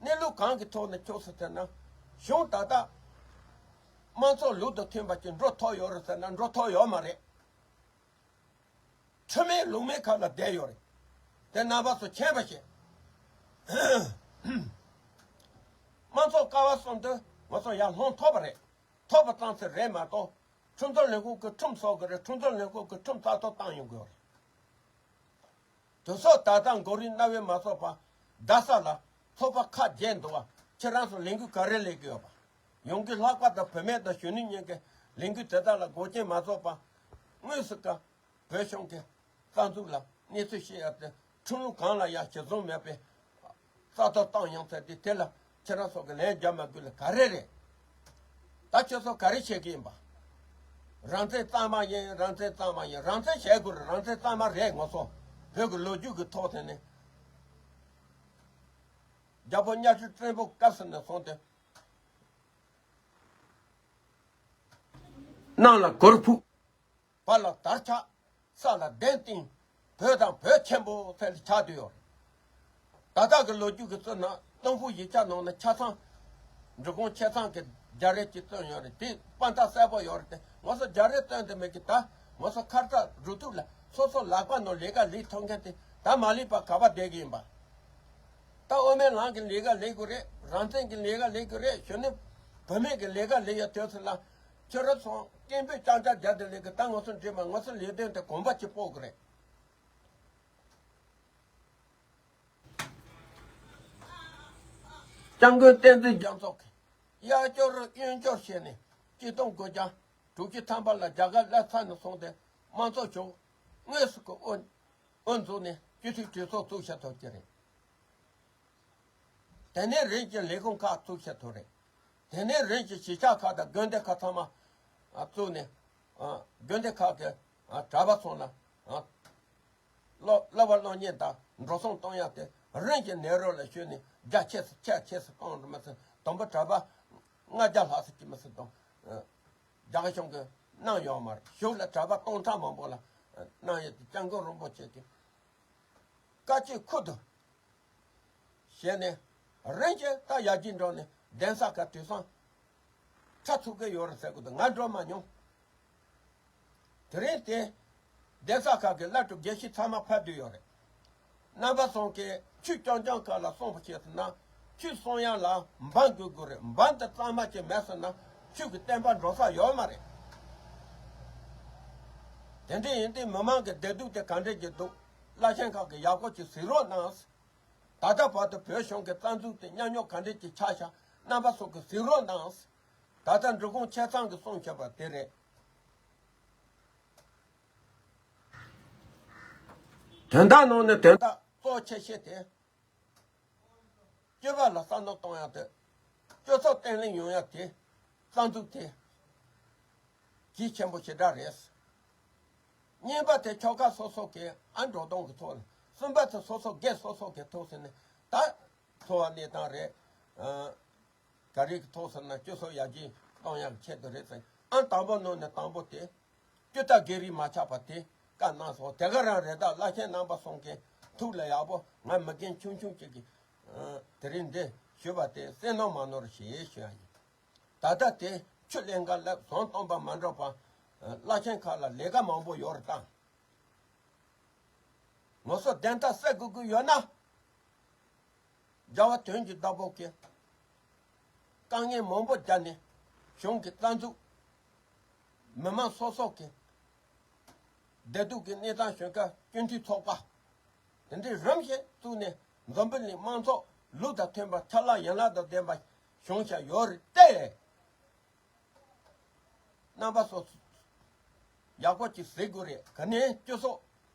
གནས་ལུགས་གང་གི་ཐོག་ནས་ཆོག་ཟེར་ཐལ་ན། གཞུང་ད་ལྟ་དམངས་གཙོ་ལུགས་དང་མཐུན་པ་ཅིག་འགྲོ་ཐུབ་ཡོད་རེད་ཟེར་ན་འགྲོ་ཐུབ་ཡོད་མ་རེད། ཁྲིམས་མེད་ལུགས་མེད་ཁ་ལ་བསྡད་ཡོད་རེད། དེ་རྣམ་པ་ཚོ་མཁྱེན་པ་བྱེད། དམངས་གཙོ་ཀ་བ་གསུམ་དུ་ང་ཚོ་ཡར་ལྷུང་ཐུབ་པ་རེད། ཐོབ་པ་ཙམ་ཞིག་རེད་མ་གཏོགས། ཁྲིམས་བཟོ་ལས་ཁུངས་ཀྱི་ཁྲིམས་བཟོ་དགོས་རེད། ཁྲིམས་བཟོ་ལས་ཁུངས་ཀྱི་ཁྲིམས་རྩ་གཏོར་བཏང་ཡོང་དགོས་རེད། དེ་སོགས་ད་ལྟ་མགོ་རིལ་རྣ་བས་མ་ཚོར་བར་རྡ་ས་ལ་ཚོགས་པ་ཁག་བརྒྱད་འདུག་བ། ཁྱེད་རང་ཚོ་ལས་འགུལ་ག་རེ་ལས་ཀྱི་ཡོད་པ། ཡོང་གི་ལྷག་པར་དུ་བུད་མེད་དང་གཞོན་ནུ་གཉིས་ཀྱི་ལས་འགུལ་དེ་དག་ལ་འགོག་རྐྱེན་མ་བཟོ་བར། དངོས་སུ་ཀ་བོད་གཞུང་གི་རྩ་འཛུགས་ལ་གནས་ཚུལ་བཤད་ཡ་དེ་ཁྲིམས་ལུགས་གང་ལ་ཡང་ཞིབ་བཟུང་མེད་པའི་རྩ་གཏོར་བཏང་ཡོང་ཚད་དེ། དེ་ལ་ཁྱེད་རང་ཚོ་གི་ལན་རྒྱག་མ་དགོས་ལ་ག་རེ་རེད། ད་ཁྱོད་ཚོ་ག་རེ་བྱེད་ཀྱི་ཡིན་པ། རང་བཙན་གཙང་མ་ཡིན། རང་བཙན་གཙང་མ་ཡིན། རང་བཙན་བྱེད་དགོས་རེད། རང་བཙན་གཙང་མ་རེད། ངོ་སོ་བོད་ཀྱི་ལོ་རྒྱུས་ཀྱི་ཐོག་དེ་ནས་རྒྱལ་པོ་གཉའ་ཁྲི་བཙན་པོ་སྐབས་སུ་ནས་བཟུང་སྟེ། གནམ་ལ་གུར་ཕུབ། བར་ལ་དར་ཆགས། ས་ལ་གདན་བཏིང་། བོད་དང་བོད་ཆེན་པོ་ཟེར་ཆགས་བསྡད་ཡོད་རེད། ད་ལྟ་གི་ལོ་རྒྱུས་ཀྱི་བཙོན་ནང་སྟོང་ཕུ་ཡིག་ཆ་ནང་ན་ཆ་ཚང་། འབྲི་གུང་ཆེ་ཚང་གི་རྒྱ་རས་ཀྱི་བཙོན་ཡོད་རེད། དེ་དཔང་རྟགས་གསལ་པོ་ཡོད་རེད་དེ། ང་ཚོ་རྒྱ་རས་བཙོན་དུ་མེད་ཀི། ད་ང་ཚོ་ཁ་རྩ་རུ་ཐུག་ལ་སོ་སོ་ལག་པ་ནང་ལས་ཀ་ལས་ཐུབ་མཁན་དེ་ད་མ་ལས་པ་ག་པར་བསྡད་ཀྱི་ཡིན་པ། ད་དབུ་མའི་ལམ་གྱི་ལས་ཀ་ལས་དགོས་རེད། རང་བཙན་གྱི་ལས་ཀ་ལས་དགོས་རེད། གཞོན་ནུ་བུད་མེད་ཀྱི་ལས་ཀ་ལས་ཡ་དུས་ཚོད་ལ། ཁྱོད་རང་ཚོ་སྐད་འབོད་རྐྱང་རྐྱང་རྒྱག་དེ་ལས་ཀྱི། ད་ང་ཚོ་འདྲེས་མ་ང་ཚོ་ལས་དོན་དེ་གོམ་པ་གཅིག་སྤོ་དགོས་རེད། སྐྱབས་མགོན་བསྟན་འཛིན་རྒྱ་མཚོ་གིས་གཡས་སྐྱོར་གཡོན་སྐྱོར་བྱས་ནས་ཆིག་སྟོང་དགུ་བརྒྱ་དྲུག་ཅུ་ཐམ་པ་ལ་རྒྱ་གར་སླེབས་ཚར་ནས་བཟུང་སྟེ། དམངས་གཙོ་བྱུང་། དངོས་སུ་ཀྱི་དབུ་དབུ་འཛུགས་ནས་སྤྱི་འཐུས་གྲོས་ཚོགས་བཙུགས་བྱ་ཐུབ་ཀྱི་རེད། དེ་ནས་རིམ་གྱིས་ལས་ཁུངས་ཁག་བཙུགས་བྱ་ཐུབ་རེད། དེ་ནས་རིམ་གྱིས་གཞིས་ཆགས་ཁག་དང་དགོན་སྡེ་ཁག་ཚང་མ་ཨ་བཙུགས་ནས། ཨ་དགོན་སྡེ་ཁག་གི་ཨ་གྲྭ་པ་ཚོ་ལ་ཨ་སློབ་སློབ་པ་སློབ་གཉེར་དང་འགྲོ་སོང་གཏོང་ཡག་དེ་རིམ་གྱིས་ནེ་རོ་ལ་ཞུས་ནས་རྒྱ་ཆེ་སུ་ཆེ་ཆེ་སུ་གཏོང་རུ་མ་ཟད། དང་པོ་གྲྭ་པ་ལྔ་བརྒྱ་ལྷག་ཙམ་ཅིག་མ་ཟད་དང་། ཨ་རྒྱ་གཞུང་གིས་གནང་ཡོད་མ་རེད། གཞུག་ལ་གྲྭ་པ་སྟོང་ཕྲག་མང་པོ་ལ་ཨ་གནང་ཡོད་དེ། སྐྱབས་མགོན་རིན་པོ་ཆེ་གིས་བཀའ་ཆོས་ཁུར་དུ་བཞེས་ནས། རིམ་གྱིས་ད་ཡར་རྒྱས་འགྲོ་ནས་གདན་ས་ཁག་དེང་སང་ཁྲ་ཚུགས་ཀྱི་ཡོད་རེད་ཟེར་གི་འདུག་ང་འགྲོ་མ་མྱོང་། དེ་རིང་དེ་གདན་ས་ཁག་གི་བླ་སྤྲུལ་དགེ་བཤེས་ཚང་མ་ཕེབས་བསྡད་ཡོད་རེད། རྣམ་པ་ཚོ་གིས་ཆོས་རྐྱང་རྐྱང་ཁག་ལ་གསུངས་པ་བྱས་ཟིན་ན། ཆོས་གསུང་ཡག་ལ་འབངས་དགོས་དགོས་རེད། འབངས་དེ་གཙང་མ་ཅིག་མེད་སོང་ན་ཆོས་ཀྱི་བསྟན་པ་འགྲོ་ས་ཡོད་མ་རེད། དེ་འདྲ་ཡིན་དུས་མི་མང་གི་བདེ་སྡུག་དེ་ག་འདྲ་ཅིག་འདུག་བླ་ཆེན་ཁག་གིས་ཡག་པོ་ཅིག་གཟིགས་རོགས་གནང་། ད་ལྟ་བར་དུ་བོད་གཞུང་གི་རྩ་འཛུགས་དེ་ཉམས་མྱོང་ག་འདྲ་ཅིག་ཆགས་ཤག་རྣམ་པ་ཚོ་གིས་གཟིགས་རོགས་གནང་། ད་ལྟ་འབྲི་གུང་ཆེ་ཚང་གིས་གསུངས་བཞག་པ་དེ་རེད། དོན་དག་ནང་ནས་དོན་དག་གཙོ་ཆེ་ཤོས་དེ། སྤྱི་པ་ལ་བསམ་བློ་གཏོང་ཡག་དེ། སྤྱི་ཚོགས་བརྟན་ལྷིང་ཡོང་ཡག་དེ། རྩ་འཛུགས་དེ་གལ་ཆེན་པོ་ཞེ་དྲག་རེད། གཉིས་པ་དེ་ཆོལ་ཁ་སོ་སོ་གི་ཨ་འགྲོ་སྟངས་ཀྱི་ཐོག་ལ། གསུམ་པ་དེ་སོ་སོ་སྒེར་སོ་སོ་གི་ཐོག་ཟེར་ནས། ད་འཚོ་བ་གནས་སྟངས་རེད། ཨ་ག་རེ་གི་ཐོག་ཟེར་ན་སྤྱི་ཚོགས་ཡར་རྒྱས་གཏོང་ཡག་ཆེད་དུ་རེད་ཟེར། ཨ་དང་པོ་ནང་ནས་དང་པོ་དེ། སྤྱི་ཟླ་བརྒྱད་རིང་མ་ཆགས་པ་དེ་བཀའ་གནང་སོང་། དེ་ག་རང་རེད། ད་བླ་ཆེན་རྣམ་པ་ཚོ་གི་ཐུགས་ལ་ཡག་པོ། ང་མི་རྒན་ཆུང་ཆུང་ཅིག་གིས་ཨ་དེ་རིང་འདི་ཞུས་པ་དེ་གསན་ནོར་མ་ནོར་ཞེས་ཞུ་ཡ་ཡིན། ད་ལྟ་དེ་ཆུ་ལེན་ག་ལབ་ཟོན་གཏོང་པ་མ་འགྲོ་བར། ཨ་བླ་ཆེན་ཁག་ལ་ལས་ཀ་མང་པོ་ཡོད་རེད་ད། ང་ཚོ་བདེན་མཐའ་གསལ་དགོས་ཀྱི་ཡོད་ན། རྒྱལ་བ་དོན་གྱི་བདག་པོ་གིས་དཀའ་ངལ་མང་པོ་བརྒྱབ་ནས། གཞུང་གི་རྩ་འཛུགས། མི་མང་སོ་སོ་གི་བདེ་སྡུག་གི་གནས་སྟངས་གཞན་ཁ་སྤྱི་འཐུས་ཚོགས་པ་དེ་འདྲའི་རིམ་བཞིན་བཙུགས་ནས། འཛམ་བུ་གླིང་དམངས་གཙོ་ལུགས་དང་མཐུན་པ། ཁྲ་ལག་ཡན་ལག་དང་ལྡན་པ་བྱུང་བཞག་ཡོད་རེད་དེ། རྣམ་པ་ཚོ་ཡག་པོ་ཅིག་གཟིགས་དགོས་རེད། ག་ནས་སྤྱི་ཚོགས་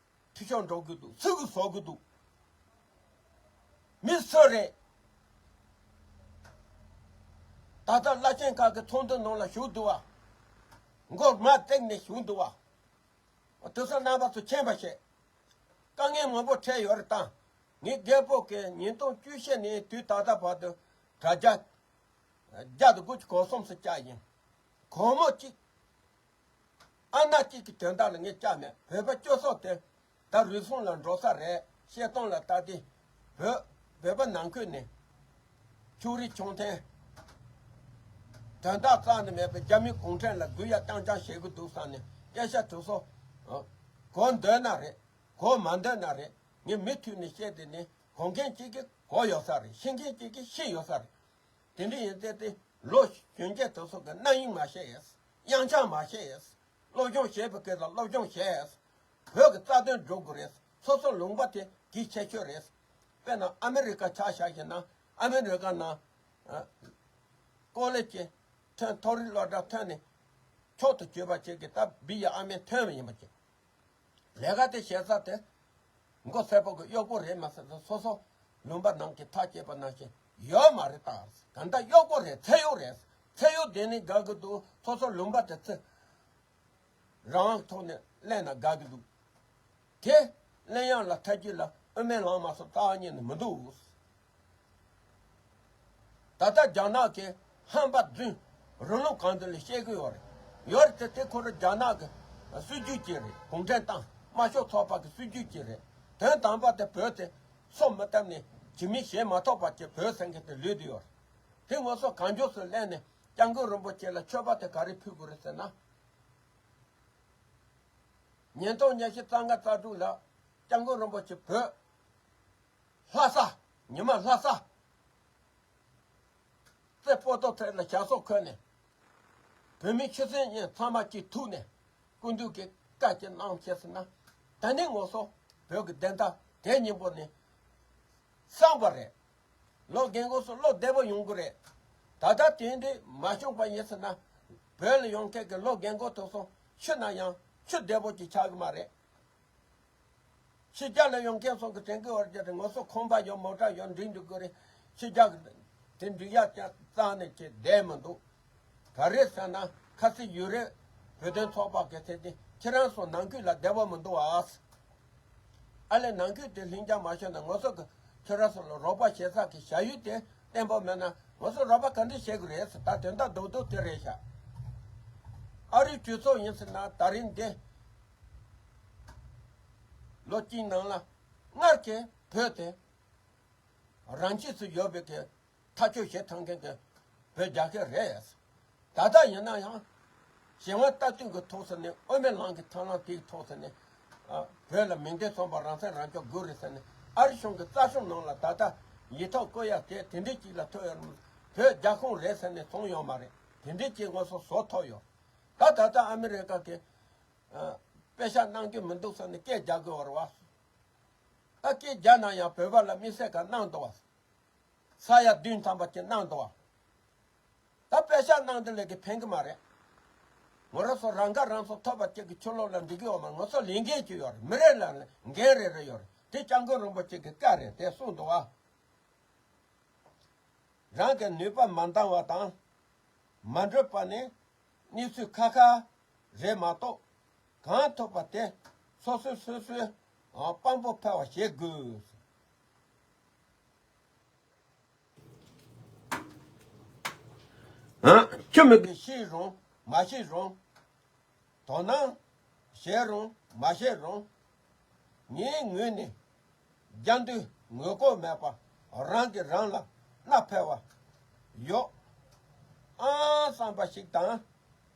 འཐུས་ཤོར་འགྲོ་གི་འདུག་སུ་གིས་བཟོ་གི་འདུག་མི་སུ་རེད། ད་ལྟ་བླ་ཆེན་ཁག་གི་ཚོགས་འདུ་ནང་ལ་བཞུགས་འདུག་བ། མགོ་མར་བཏེགས་ནས་བཞུགས་འདུག་བ། དེ་ཚོ་རྣམ་པ་ཚོ་མཁྱེན་པ་བྱེད། དཀའ་ངལ་མང་པོ་འཕྲད་ཡོད་རེད་ད། ངའི་རྒད་པོ་གིས་ཉིས་སྟོང་བཅུ་བཞི་ནས་དུས་ད་ལྟ་བར་དུ་དྲ་རྒྱ་བརྒྱ་དང་དགུ་བཅུ་གོ་གསུམ་ཙམ་བཅག་ཡིན། སྒོར་མོ་གཅིག་ཨ་ན་གཅིག་གི་དོན་དག་ལ་ངས་བཅག་མེད། བོད་པ་སྤྱི་ཚོགས་དེ་ད་རུལ་སུངས་ལ་འགྲོ་ས་རེད། བཤད་སྟངས་ལ་ལྟ་དུས། བོད་བོད་པ་ནང་ཁུལ་ནས་ཕྱོགས་རིས་ཕྱོགས་འཐེན། དོན་དག་རྩ་ནས་མེད་པའི་རྒྱ་མི་གུང་ཁྲན་ལ་གུ་ཡངས་རྐྱང་རྐྱང་བྱེད་ཀྱི་འདུག་བསམ་ནས། སྐད་ཆ་དེ་ཚོ་གོ་འདོད་ན་རེད། གོ་མ་འདོད་ན་རེད། ངས་མུ་མཐུད་ནས་བཤད་དེ་ནི། གོ་མཁན་གཅིག་གིས་གོ་ཡོད་ས་རེད། ཤེས་མཁན་གཅིག་གིས་ཤེས་ཡོད་ས་རེད། དེ་འདྲ་ཡིན་ཚེ་དེ་ ལོ་གཞོན་སྐྱེས་དེ་ཚོ་གི་རྣ་དབྱུང་མ་བྱེད། དབྱངས་འཆར་མ་བྱེད། སློབ་སྦྱོང་བྱེད་པའི་སྐབས་ལ་སློབ་སྦྱོང་བྱེད། བོད་ཀྱི་རྩ་དོན་སྒྲུབ་དགོས་རེད། སོ་སོ་ལུང་པ་དེ་གལ་ཆེ་ཤོས་རེད། དཔེར་ན་ཨ་མི་རི་ཀ་ཆ་བཞག་ཤེ་ན་ཨ་མི་རི་ཀ་ནང་ཀོ་ལེ་ཇི་ཐོན། མཐོ་རིམ་སློབ་གྲྭ་ཐོན་ནས་མཆོག་ཏུ་གྱུར་པ་ཅིག་གིས་ད་བི་ཡི་ཨ་མའི་ཐོན་པ་ཡིན་པ་ཅིག་ལས་ཀ་དེ་བྱེད་ས་དེ་མགོ་སེར་པོ་གི་གཡོག་པོ་རེད་མ་ཟེར་ན་སོ་སོ་ལུང་པ་ནང་གི་ཐག་བཅད་པ་ནང་བཞིན་ཡོད་མ་རེད། ད་གང་ལྟར་གཡོག་པོ་རེད། ཚེ་གཡོག་རེད། ཚེ་གཡོག་དེ་ནི་དགའ་གི་འདུག་སོ་སོ་ལུང་པ་དེ་ཚེ་རང་དབང་ཐོག་ནས་གླས་ན་དགའ་གི་འདུག་དེ་གླས་ཡང་ལ་ཐ་ཀི་ལ་དབུ་མའི་ལམ་མ་སོགས་རྩ་བ་ཉིད་ནས་མི་འདུག་ད་ལྟ་རྒྱ་ནག་གི་ཧམ་པ་རྫུན་རང་ལུགས་གང་འདི་ལ་བཤད་གི་ཡོད་རེད། ཡོད་རེད་དེ། དེ་ཁོ་རང་རྒྱ་ནག་གི་སྲིད་ཇུས་ཅིག་རེད། གུང་ཁྲན་ཏང་དམར་ཤོག་ཚོགས་པ་གི་སྲིད་ཇུས་ཅིག་རེད། དོན་དམ་པ་དེ་བོད་དེ་སོ་མི་བཏབ་ནས་ཇི་མི་བྱེད་མ་ཐོབ་པ་ཅིག་བོད་ཟེར་མཁན་དེ་ལུས་དེ་ཡོད་རེད། དེ་ངོ་སོ་གང་མགྱོགས་སུ་གླས་ནས་སྐྱབས་མགོན་རིན་པོ་ཆེ་ལ་མཆོད་པ་དེ་ག་རེ་ཕུལ་དགོས་རེད་ཟེར་ན། ཉིས་སྟོང་ཉི་ཤུ་རྩ་ལྔ་རྩ་དྲུག་ལ་སྐྱབས་མགོན་རིན་པོ་ཆེ་བོད་ལྷ་ས། ཉི་མ་ལྷ་ས་རྩེ་པོ་ཏོ་ཐེར་ལ་ཞབས་སོར་འཁོད་ནས་བོད་མི་ཆོས་སྲིད་གཉིས་ཚང་མ་གཅིག་ཐུག་ནས་སྐུ་མདུན་གྱི་བཀའ་ཅིག་གནང་བྱས་ཟིན་ན། ད་ནི་ངོ་སོ་བོད་ཀྱི་བདེན་མཐའ་དེ་སྙིང་པོ་ནས་སངས་པ་རེད། ལོ་རྒན་གོག་ཚོ་བློ་བདེ་པོ་ཡོང་གི་རེད། ད་ལྟ་དེ་འདྲ་མ་བྱུང་པ་ཡིན་ཟེར་ན། བོད་ལ་ཡོང་མཁན་གྱི་ལོ་རྒན་གོག་དེ་ཚོ་ཤི་ན་ཡང་ཆུ་བདེ་པོ་ཅིག་ཆགས་ཀྱི་མ་རེད། ཕྱི་རྒྱལ་ལ་ཡོང་མཁན་ཚོ་གི་དྲན་གྱི་བར་རྒྱ་དེ་ངོ་སོ་ཁང་པ་ཡོད། མོ་ཊ་ཡོད། འགྲིག་འགྲོ་གི་རེད། ཕྱི་རྒྱལ་གྱི་དེ་འགྲིག་ཡག་ཅང་རྩ་ནས་ཅིག་བསྡད་མི་འདུག་ག་རེ་ཟེར་ན་ཁ་སང་ཡུ་རོབ་བོད་དོན་ཚོགས་པ་གི་ཐད་དེ་ཁྱེད་རང་ཚོ་ནང་ཁུལ་ལ་བདེ་པོ་མི་འདུག་ཨ། ཨ་ལས་ནང་ཁུལ་དེ་ལྷིང་འཇགས་མ་བྱུང་ན་ངོ་སོ་གི་ཁྱེད་རང་ཚོ་ལ་རོགས་པ་བྱེད་ས་གི་བྱ་ཡུལ་དེ་བརྟན་པོ་མེད་ན་ངོ་སོ་རོགས་པ་ག་འདྲ་བྱེད་དགོས་རེད་ཟེར། ད་དོན་དག་རྡོག་རྡོག་དེ་རེད་ཤག་ཨ་རིའི་གྲོས་ཚོགས་ཡིན་ཟེར་ན་ད་རིང་འདི་ལོ་གཅིག་ནང་ལ་སྔར་གྱི་བོད་དེ་རང་ཆས་སུ་ཡོད་པའི་གི་ཐག་གཅོད་བྱེད་ཐུབ་མཁན་གྱི་བོད་རྒྱལ་ཁབ་རེད། ད་ལྟ་ཡིན་ན་ཡང་གཞན་དབང་ལྟ་སྟངས་ཀྱི་ཐོག་ཟེར་ནས་དབུ་མའི་ལམ་གྱི་ཐབས་ལམ་དེའི་ཐོག་ཟེར་ནས། ཨ། བོད་ལ་མིང་དོན་མཚུངས་པ་རང་སྲིད་རང་སྐྱོང་དགོས་རེད་ཟེར་ནས་ཨ་རི་གཞུང་གི་རྩ་ཁྲིམས་ནང་ལ་ད་ལྟ་ཡིག་ཐོག་བཀོད་ཡག་དེ་དེ་འདྲའི་ཅིག་ལ་ཐུག་ཡོད་རེད། བོད་རྒྱ་ཁོངས་རེད་ཟེར་ནས་གསུངས་ཡོད་མ་རེད། དེ་འདྲའི་ཅིག་ངོ་སོ་བཟོ་ཐུབ་ཡོད། ད་ད་ལྟ་ཨ་མི་རི་ཀ་གི་ཨ། པེ་ཤག་གནང་རྒྱུ་མི་འདུག་ཟེར་ནས་སྐད་རྒྱག་དགོས་པ་རེད་བ། ད་སྐད་རྒྱག་ན་ཡང་བོད་པ་ལ་དམིགས་བསལ་ག་གནང་འདུག་བ། ས་ཡ་བདུན་ཐམ་པ་ཅིག་གནང་འདུག་བ། ད་པེ་ཤག་གནང་དེ་ལས་ཀྱི་ཕན་གི་མ་རེད། ངོ་ར་སོ་རང་ཁ་རང་གསོ་ཐོབ་པ་ཅིག་གི་ཕྱི་ལོགས་ལ་འགྲིག་གི་ཡོད་མ་རེད། ངོ་སོ་ལས་འགན་ཅིག་ཡོད་རེད། མི་རེ་ལ་འགན་རེ་རེ་ཡོད་རེད། དེ་སྐྱབས་མགོན་རིན་པོ་ཆེ་གི་བཀའ་རེད། དེ་གསུངས་འདུག་བ། རང་གི་ནུས་པ་མ་འདང་བ་དང་མ་འགྲུབ་པ་ནི་གནས་ཚུལ་ཁ་ཁ་རེད་མ་གཏོགས། གང་ཐུབ་པ་དེ་སོ་སོས་སོ་སོའི་དཔང་པོ་ཕལ་བ་བྱེད་དགོས། ཨ། ཁྱོད་མི་དགེ་ཤེས་རུང་མ་ཤེས་རུང་། དོ་སྣང་བྱས་རུང་མ་བྱས་རུང་། ངའི་ངོས་ནས་རྒྱ་འདུལ་ངོས་ལྐོག་མེད་པ་རང་གིས་རང་ལ་གནའ་ཕལ་བ་ཡོད་ཨང་བསམ་པ་ཞིག་དང་།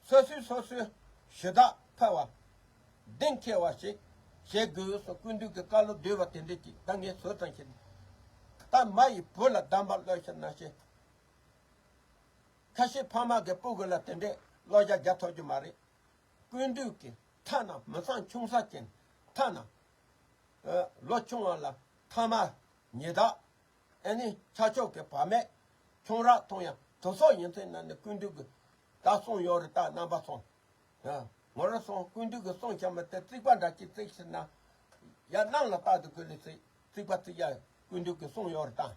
སོ་སོས་སོ་སོའི་ཞུ་དག་ཕལ་བ་གདེང་ཁེལ་བ་ཞིག་བྱེད་དགོས་སོ། སྐུ་མདུན་གྱི་བཀའ་སློབ་བསྡུས་པ་དེ་འདྲ་ཅིག་ད་ངས་ཟུར་ཙམ་ཞིག་ད་མ་ཡི་བུ་ལ་གདམས་པ་བསླབ་ཤེས་ན་ཤེས། ཁ་ཤས་ཕ་མ་གི་སྤུ་གུ་ལ་དེ་འདྲའི་བློ་རྒྱ་རྒྱག་ཐུབ་རྒྱུ་མ་རེད། སྐུ་མདུན་གྱི་ཐ་ན་མི་ཚང་ཆུང་ས་ཅན་ཐ་ན། ཨ། ལོ་ཆུང་བ་ལ་ཐ་མ་ཉི་ཟླ། ཨ་ནི་ཆ་ཆོག་གི་བག་མེད་ཁྱུང་རག་མཐོང་ཡང་དུ་སོགས་ཡིན་ཚེ་ན་ནི་སྐུ་མདུན་གྱི་ད་གསུང་ཡོད་རེད། ད་རྣམ་པ་ཚོ། ཨ། ངོ་ར་སོང་སྐུ་མདུན་གྱི་གསུང་བཤད་མི་དེ་རྩིག་པ་འདྲ་ཅིག་རྩིག་ཟེར་ན། ཡ་གནམ་ལ་རྟག་ཏུ་ཀུ་ལི་རྩིག་རྩིག་པ་རྩིག་ཡ་སྐུ་མདུན་གྱི་གསུང་ཡོད་རེད་ད།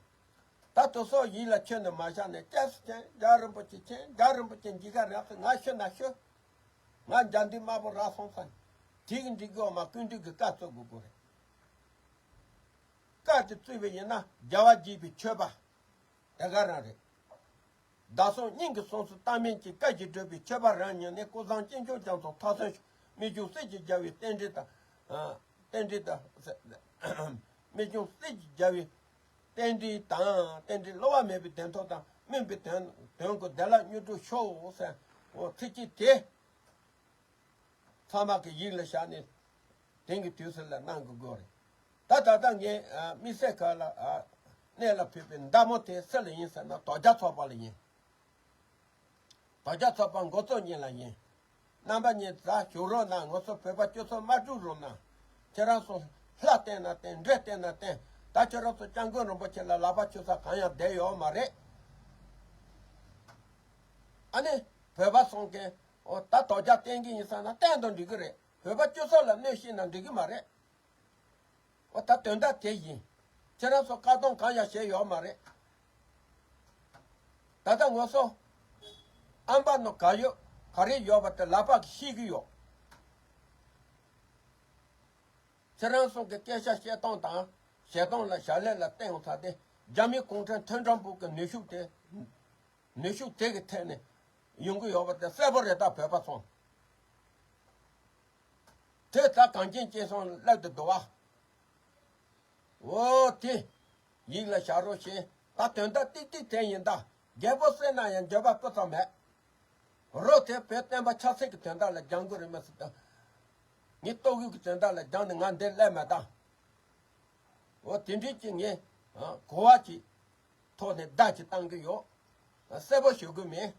ད་དུ་སོགས་ཡིད་ལ་ཆོད་ནས་མ་བཞག་ནས་སྐྱབས་སུ་མཆི། རྒྱལ་བ་རིན་པོ་ཆེ་མཆི། རྒྱལ་བ་རིན་པོ་ཆེ་འཇིགས་ག་རེད་ཟེར་ང་ཤི་ན་ཤི། ང་འཇའ་འདི་དམར་པོ་རག་སོང་ས་ནས་དེ་གི་འགྲིག་གི་འོ་མ་སྐུ་མདུན་གྱི་བཀའ་བརྩི་དགོས་དགོས་རེད། བཀའ་དེ་བརྩི་བ་ཡིན་ན་རྒྱལ་བ་དགྱེས་པའི་མཆོད་པ་དེ་ག་རང་རེད། བདག་སོགས་སྙིང་གི་སྲོག་སུ་བཏང་མིན་གྱི་བཀའ་བཞིན་སྒྲུབ་པའི་མཆོད་པ་རང་ཉིད་ནི་ཀུན་བཟང་སྐྱེས་མཆོག་རྒྱ་མཚོ་མཐའ་སོན་ཤོག་རྨད་བྱུང་སྲས་ཀྱི་རྒྱལ་བའི་རྟེན་འབྲེལ་དང་། རྟེན་འབྲེལ་དང་། རྨད་བྱུང་སྲས་ཀྱི་རྒྱལ་བའི་རྟེན་འབྲེལ་དང་རྟེན་འབྲེལ་བསླུ་བ་མེད་པའི་བདེན་ཐོབ་དང་སྨིན་པའི་དོན་དོན་ཀུན་བདེ་བླག་མྱུར་འགྲུབ་ཤོག་ཟེར། འོ་ཚིག་གཅིག་དེ་ཚང་མ་གི་ཡིད་ལ་བཞག་ནས་དེང་གི་དུས་སུ་ལ་གནང་དགོས་དགོས་རེད། ད་ད་ལྟ་ངས་དམིགས་བསལ་ག་ལ་གནད་ལ་ཕུད་པའི་མདའ་མོ་དེ་སུ་ལ་ཡིན་ཟེར་ན་དོལ་རྒྱལ་ཚོགས་པ་ལ་ཡིན། དོལ་རྒྱལ་ཚོགས་པ་འགོ་གཙོ་ཉིད་ལ་ཡིན། རྣམ་པ་གཉིས་ད་བཞུགས་རོགས་གནང་། ང་ཚོ་བོད་པ་སྤྱི་ཚོགས་མ་དཀྲུག་རོགས་གནང་། ཁྱེད་རང་ཚོ་ལྷ་བསྟེན་ན་བསྟེན། འདྲེ་བསྟེན་ན་བསྟེན། ད་ཁྱེད་རང་ཚོ་སྐྱབས་མགོན་རིན་པོ་ཆེ་ལ་ལག་པ་འཆོལ་ས་གང་ཡང་བསྡད་ཡོད་མ་རེད། ཨ་ནི་བོད་པ་ཚོ་གིས་ཨོ་ད་དོལ་རྒྱལ་བསྟེན་གྱི་ཡིན་བསམ་ན་བསྟེན་དང་འགྲིག་གི་རེད། བོད་པ་སྤྱི་ཚོགས་ལ་གནོད་བྱེད་ན་འགྲིག་གི་མ་རེད། ཨོ་ད་དོན་དག་དེ་ཡིན། ཁྱེད་རང་ཚོ་བཀག་སྡོམ་གང་ཡང་བྱས་ཡོད་མ་རེད། ད་ལྟ་ང་ཚོ་ཨམ་པ་ནང་ག་ཡོད་ག་རེ་ཡོད་པ་དེ་ལག་པ་གིས་ཤེས་ཀྱི་ཡོད། ཁྱེད་རང་ཚོ་གི་སྐད་ཆ་བཤད་སྟངས་དང་བྱེད་སྟངས་ལ་ཞལ་ལས་ལ་བལྟས་ཡོང་ཚར་ཏེ། རྒྱ་མི་གུང་ཁྲན་མཐུན་གྲོགས་པོ་གི་ནུས་ཤུགས་དེ། ནུས་ཤུགས་དེ་གི་ཐད་ནས་ཡོང་གི་ཡོད་པ་དེ་གསལ་པོ་རེད། ད་བོད་པ་ཚོ་དེ་ད་གངས་ཅན་སྐྱེས་སོང་སླེབས་ཏེ་འདུག་བ། འོ་དེ་ཡིད་ལ་བཞག་རོགས་བྱེད། ད་དོན་དག་ཏིག་ཏིག་དེ་ཡིན། ད་རྒྱལ་པོ་བསད་ན་ཡང་འགྱོད་པ་སྤུ་ཙམ་མེད། རོགས་དེ་བོད་བསྟན་པ་ཆབ་སྲིད་ཀྱི་དོན་དག་ལ་སྦྱང་དགོས་རེད་མ་ཟེར་ད། ངས་ལྟོ་གོས་ཀྱི་དོན་དག་ལ་སྦྱངས་ནས་ང་འདིར་སླེབས་མེད་ད། འོ་དེ་འདྲའི་ཅིག་ངས་གོ་བ་ཅིག་ཐོག་ནས་བརྡ་ཅིག་བཏང་གི་ཡོད། གསལ་པོ་ཞུ་གི་མེད།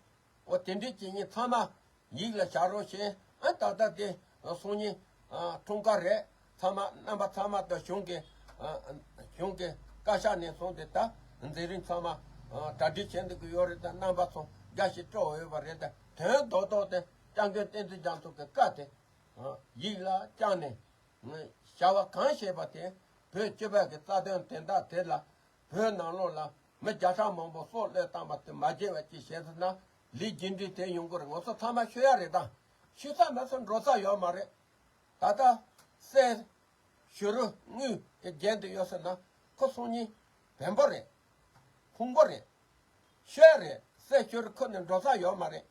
འོ་དེ་འདྲའི་ཅིག་ངས་ཚང་མ་ཡིད་ལ་བཞག་རོགས་བྱེད། ཨ་ད་ལྟ་དེ་སང་ཉིན་འཁྲུངས་སྐར་རེད། ཚང་མ་རྣམ་པ་ཚང་མ་དང་གཞུང་གི་གཞུང་གི་བཀའ་ཤག་ནས་བཟུང་སྟེ་ད་མཛད་རིམ་ཚང་མ་གྲ་སྒྲིག་བྱེད་འདུག་གི་ཡོད་རེད། ད་རྣམ་པ་ཚོ་དགའ་ཞིང་སྤྲོ་བ་ཡོད་པ་རེད། ད་དོན་རྡོག་རྡོག་དེ་སྐྱབས་མགོན་བསྟན་འཛིན་རྒྱ་མཚོ་གི་བཀའ་དེ་ཡིད་ལ་བཅངས་ནས། བྱ་བ་གང་བྱས་པ་དེ་བོད་སྤྱི་པའི་གི་རྩ་དོན་དོན་དག་དེ་ལ་བོད་ནང་ལོགས་ལ་མི་བརྒྱ་ཕྲག་མང་པོ་སྲོག་བློས་བཏང་བ་དེ་མ་བརྗེད་པ་ཅིག་བྱས་ཟིན་ན་ལས་རྒྱུ་འབྲས་དེ་ཡོང་གི་རེད། ང་ཚོ་ཚང་མ་ཤོད་ཡ་རེད། ད་ཤོད་ས་མེད་ས་འགྲོ་ས་ཡོད་མ་རེད། ད་ལྟ་སྲས་ཞུ་རུ་དངུལ་གྱི་རྒྱན་དུ་ཡོད་ཟེར་ན་ཁོ་སང་ཉིན་བེམ་པོ་རེད། ཕུང་པོ་རེད། ཤོད་ཡ་རེད། སྲས་ཞུ་རུ་ཁུར་ནས་འགྲོ་ས་ཡོད་མ་རེད།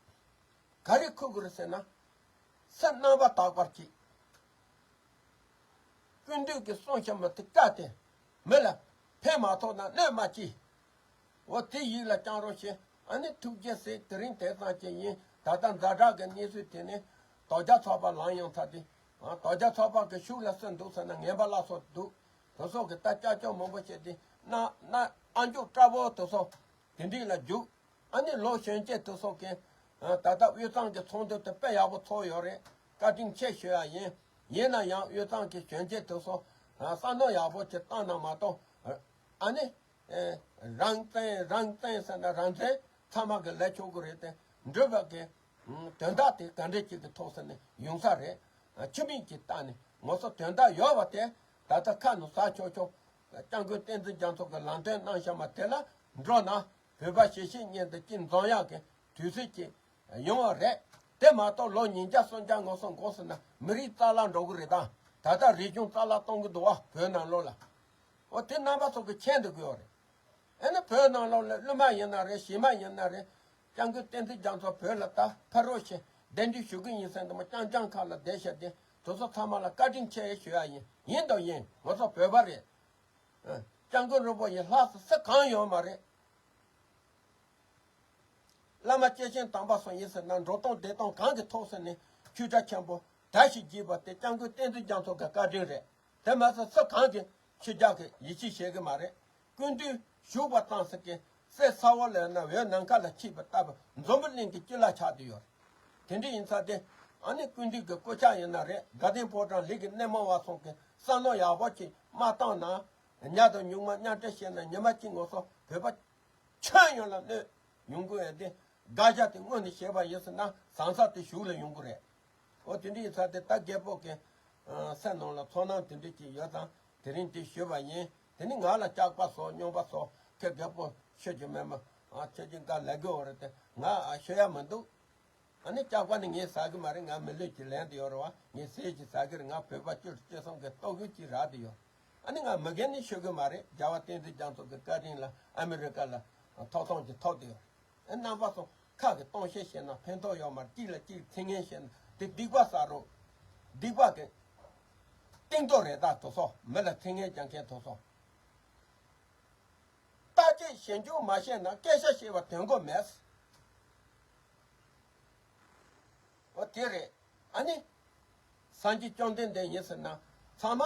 ག་རེ་ཁུར་དགོས་རེད་ཟེར་ན། སེམས་རྣམ་པར་དག་པར་གྱིས། ཀུན་འདུས་ཀྱི་གསུང་ཞིག་མ་ཐུབ་བཀའ་དེ་མི་ལ་ཕན་མ་ཐོགས་ན་གནོད་མ་བྱེད། འོ་དེ་ཡིད་ལ་བཅངས་རོགས་བྱེད། ཨ་ནི་ཐུགས་རྗེ་གཟིགས། དེ་རིང་དེང་སང་ཅིག་ཡིན། ད་ལྟ་ཛ་དྲག་གི་གནས་ཚུལ་དེ་ནི་དོལ་རྒྱལ་ཚོགས་པ་ལངས་ཡོང་ཚར་ཏེ། ཨ་དོལ་རྒྱལ་ཚོགས་པ་གི་ཤུགས་ལ་སུ་འདུག་ཟེར་ན་ངན་པ་བླ་སྲོག་འདུག་དེ་ཚོ་གི་ད་ཀྱག་ཀྱོག་མང་པོ་བྱས་ཏེ་གནའ་གནའ་ཨ་མཆོག་དཀར་པོ་དེ་ཚོ་དེ་འདྲས་ལ་རྒྱུགས། ཨ་ནི་ལོ་གཞོན་སྐྱེས་དེ་ཚོ་གིས་ད་ལྟ་དབུས་གཙང་གི་ཚོགས་འདུ་དེ་དཔེ་ཡག་པོ་ཚོགས་ཡོད་རེད། བཀའ་དྲིན་ཆེ་ཞུ་ཡ་ཡིན། ཡིན་ན་ཡང་དབུས་གཙང་གི་གཞོན་སྐྱེས་དེ་ཚོ་བསམ་བློ་ཡག་པོ་ཅིག་བཏང་ན་མ་གཏོགས། ཨ་ནི་རང་བཙན་རང་བཙན་ཟེར་ན་རང་བཙན་ཚང་མ་གི་ལས་ཆོག་གི་རེད་དེ། འགྲུལ་པ་གི་དོན་དག་དེ་ག་འདྲས་ཅིག་གི་ཐོག་ས་ནས་ཡོང་ས་རེད། ཕྱི་མིག་གིས་བལྟས་ནས་ང་ཚོ་དོན་དག་ཡོད་པ་དེ་ད་ལྟ་ཁ་ནས་ཟ་ཆོག་ཆོག་སྐྱབས་མགོན་བསྟན་འཛིན་རྒྱ་མཚོ་གི་ལམ་སྟོན་གནང་བཞག་མ་དེ་ལ་འགྲོ་ན། བོད་པ་གཞིས་བྱེས་གཉིས་འདི་གཅིག་འཛོམས་ཡག་གི་དུས་ཚོད་ཅིག་ཡོང་བ་རེད། དེ་མ་གཏོགས་ལོ་ཉིས་བརྒྱ་སུམ་བརྒྱ་ངོ་སོ་འགོར་སོང་ན་མི་རིགས་རྩ་བརླག་འགྲོ་གི་རེད། ད་ད་ལྟ་རིག་གཞུང་རྩ་བརླག་གཏོང་གི་འདུག་བ། བོད་ནང་ལོགས་ལ། འོ་དེ་རྣམ་པ་ཚོ་གི་མཁྱེན་འདུག་གི་ཡོད་རེད། ཨེ་ནི་བོད་ནང་ལོགས་ལ་གླུ་མ་ཡིན་ན་རེད། གཞས་མ་ཡིན་ན་རེད། སྐྱབས་མགོན་བསྟན་འཛིན་རྒྱ་མཚོ་བོད་ལ་ད་ཕེབས་རོགས་བྱེད། གདན་འདྲེན་ཞུ་གི་ཡིན་ཟེར་འདི་མོ་རྐྱང་རྐྱང་ཁ་ལ་བསྡད་བཞག་དེ་དེ་ཚོ་ཚང་མ་ལ་བཀའ་དྲིན་ཆེ་ཞུ་ཡ་ཡིན། ཡིན་དང་ཡིན། ང་ཚོ་བོད་པ་རེད། ཨ། སྐྱབས་མགོན་རིན་པོ་ཆེ་ལྷག་ས་ས་གང་ཡོད་མ་རེད། བླ་མ་སྐྱེས་ཆེན་དམ་པ་སོགས་ཡིན་ཟེར་ན་འགྲོ་སྟངས་བསྡད་སྟངས་གང་གི་ཐོག་ས་ནས་ཆོས་གྲྭ་ཆེན་པོ་གྲྭ་ཞིག་བགྱིས་པ་དེ་སྐྱབས་མགོན་བསྟན་འཛིན་རྒྱ་མཚོ་གི་བཀའ་དྲིན་རེད། དེ་མ་ཟད་ས་གང་གི་ཆོས་རྒྱག་གི་ཡིད་ཆེས་བྱེད་གི་མ་རེད། སྐུ་མདུན་བཞུགས་པ་ཙམ་ཟེར་གི་སྲས་ས་འོག་ལ་ཡོད་ན་འོད་ནམ་མཁའ་ལ་མཆིས་པ་ལྟ་བུ་འཛམ་བུ་གླིང་གི་སྤྱི་བླ་ཆགས་བསྡད་ཡོད་རེད། དེ་འདྲ་ཡིན་ཙང་དེ་ཨ་ནི་སྐུ་མདུན་གྱི་སྐུ་ཕྱག་ཡིན་ན་རེད། དགའ་ལྡན་ཕོ་བྲང་ལི་གི་སྣེ་མོ་བ་སོགས་ཀྱི་བསམ་བློ་ཡག་པོ་ཅིག་མ་བཏང་ན། ཉ་དང་སྨྱུག་མ་མཉམ་འབྲེལ་བྱས་ན་ཉི་མ་གཅིག་ངོ་སོ་བོད་པ་ཁྱོན་ཡོངས་ལ་གནོད་ཡོང་གི་ཡོད་དེ། དགག་བྱ་དེ་སྔོན་ནས་བཤད་པ་ཡིན་ཟེར་ན་བཟང་ས་དེ་གཞུག་ལ་ཡོང་གི་རེད། འོ་དེ་འདྲ་ཡིན་ཙང་དེ་ད་རྒད་པོ་གི་སེམས་ནང་ལ་ཚོར་སྣང་དེ་འདྲ་ཅིག་ཡོད་ཙང་དེ་རིང་དེ་ཞུས་པ་ཡིན། དེ་ནི་ང་ལ་སྐྱག་པ་བཟོ། སྨྱོན་པ་བཟོ། ཁྱེད་རྒད་པོ་ཤོད་ཀྱི་མེད་མ། ཨ། ཁྱེད་ཀྱི་འགའ་ལས་དགོས་རེད་དེ་ང་ཨ་ཤོད་ཡ་མི་འདུག་ཨ་ནི་སྐྱག་པ་ནི་ངས་ཟ་གི་མ་རེད། ང་མི་ལུས་ཀྱི་ལན་དུ་ཡོད་རེད་བ། ངས་ཟས་ཀྱི་ཟ་གི་རེད། ང་བོད་པ་སྤྱི་སྤྱི་བསམ་གི་ལྟོ་གོས་ཀྱི་རག་དུ་ཡོད། ཨ་ནི་ང་མི་རྒན་ནི་ཤོད་གི་མ་རེད། རྒྱལ་བ་བསྟན་འཛིན་རྒྱ་མཚོ་གི་བཀའ་དྲིན་ལ་ཨ་མི་རི་ཀ་ལ་ཐོབ་ཐང་ཅིག་ཐོབ་དུ་ཡོད། ཨ་རྣམ་པ་ཚོ་ཁ་གི་སྟོང་བཤད་བཤད་ན་ཕན་ཐོགས་ཡོད་མ་རེད། གཅིག་ལ་གཅིག་ཚིག་ངན་བཤད་ན་དེ་སྡིག་པ་བསགས་རོགས། སྡིག་པ་གི་གཏིང་རྡོ་རེད། ད་དེ་ཚོ་མི་ལ་ཚིག་ངན་རྒྱག་མཁན་དེ་ཚོ། བརྟག་དཔྱད་ཞིབ་འཇུག་མ་བྱས་ན་སྐད་ཆ་བཤད་པ་དོན་གོ་མེད། འོ་དེ་རེད། ཨ་ནི། སངས་རྒྱས་བཅོམ་ལྡན་འདས་ཡིན་ཟེར་ན་ཚང་མ་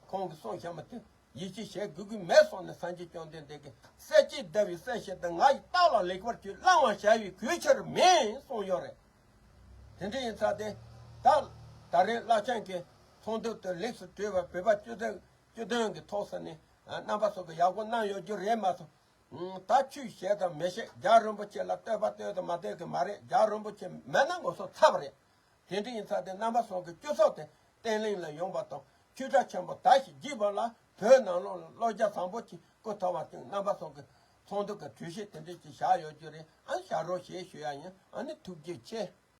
ཁོང་གི་གསུང་བཤད་མ་དེ་ ཡིད་ཆེས་བྱེད་དགོས་ཀྱི་མེད་གསུངས་ནས། སངས་རྒྱས་བཅོམ་ལྡན་འདས་ཀྱིས་གསལ་བྱེད་ཟླ་བའི་གསལ་བྱེད་དེ་ང་ཡི་རྟགས་ལ་ལེགས་པར་བཅོས། བླང་བར་བྱ་བའི་གོས་ཆེར་མིན་གསུངས་ཡོད་རེད། དེ་འདྲ་ཡིན་ཙང་དེ་ད་ད་རེས་བླ་ཆེན་གྱི་ཚོགས་འདུ་དེ་ལེགས་སུ་གྲུབ་པ། བོད་པ་སྤྱི་མཐུན་སྤྱི་མཐུན་གྱི་ཐོག་ས་ནས་རྣམ་པ་ཚོ་གི་ཡག་པོ་གནང་ཡོད་རྒྱུ་རེད་མ་གཏོགས། ད་ཆོས་བཤད་དང་མི་བཤད། རྒྱལ་བ་རིན་པོ་ཆེ་ལ་བསྟོད་པ་བསྟོད་དང་མ་བསྟོད་ཀྱི་མ་རེད། རྒྱལ་བ་རིན་པོ་ཆེ་མེད་ན་ང་ཚོ་ཚར་བ་རེད། དེ་འདྲ་ཡིན་ཙང་དེ་རྣམ་པ་ཚོ་གི་སྤྱི་ཚོགས་དེ་བརྟན་ལྷིང་ལ་ཡོང་བ་དང་། ཆོས་གྲྭ་ཆེན་པོ་དར་ཞིང་རྒྱས་པ་ལ་བོད་ནང་ལོགས་ལ་བློ་རྒྱ་བཟང་པོ་ཅིག་སྐུ་ཐོབ་པ་ཅིག་རྣམ་པ་ཚོ་གི་ཚོགས་འདུ་གི་གྲོས་གཞི་དེ་འདྲ་ཅིག་བཞག་ཡོད་རྒྱུ་རེད། ཨ་ནི་བཞག་རོགས་ཞེས་ཞུ་ཡ་ཡིན། ཨ་ནི་ཐུགས་རྗེ་ཆེ།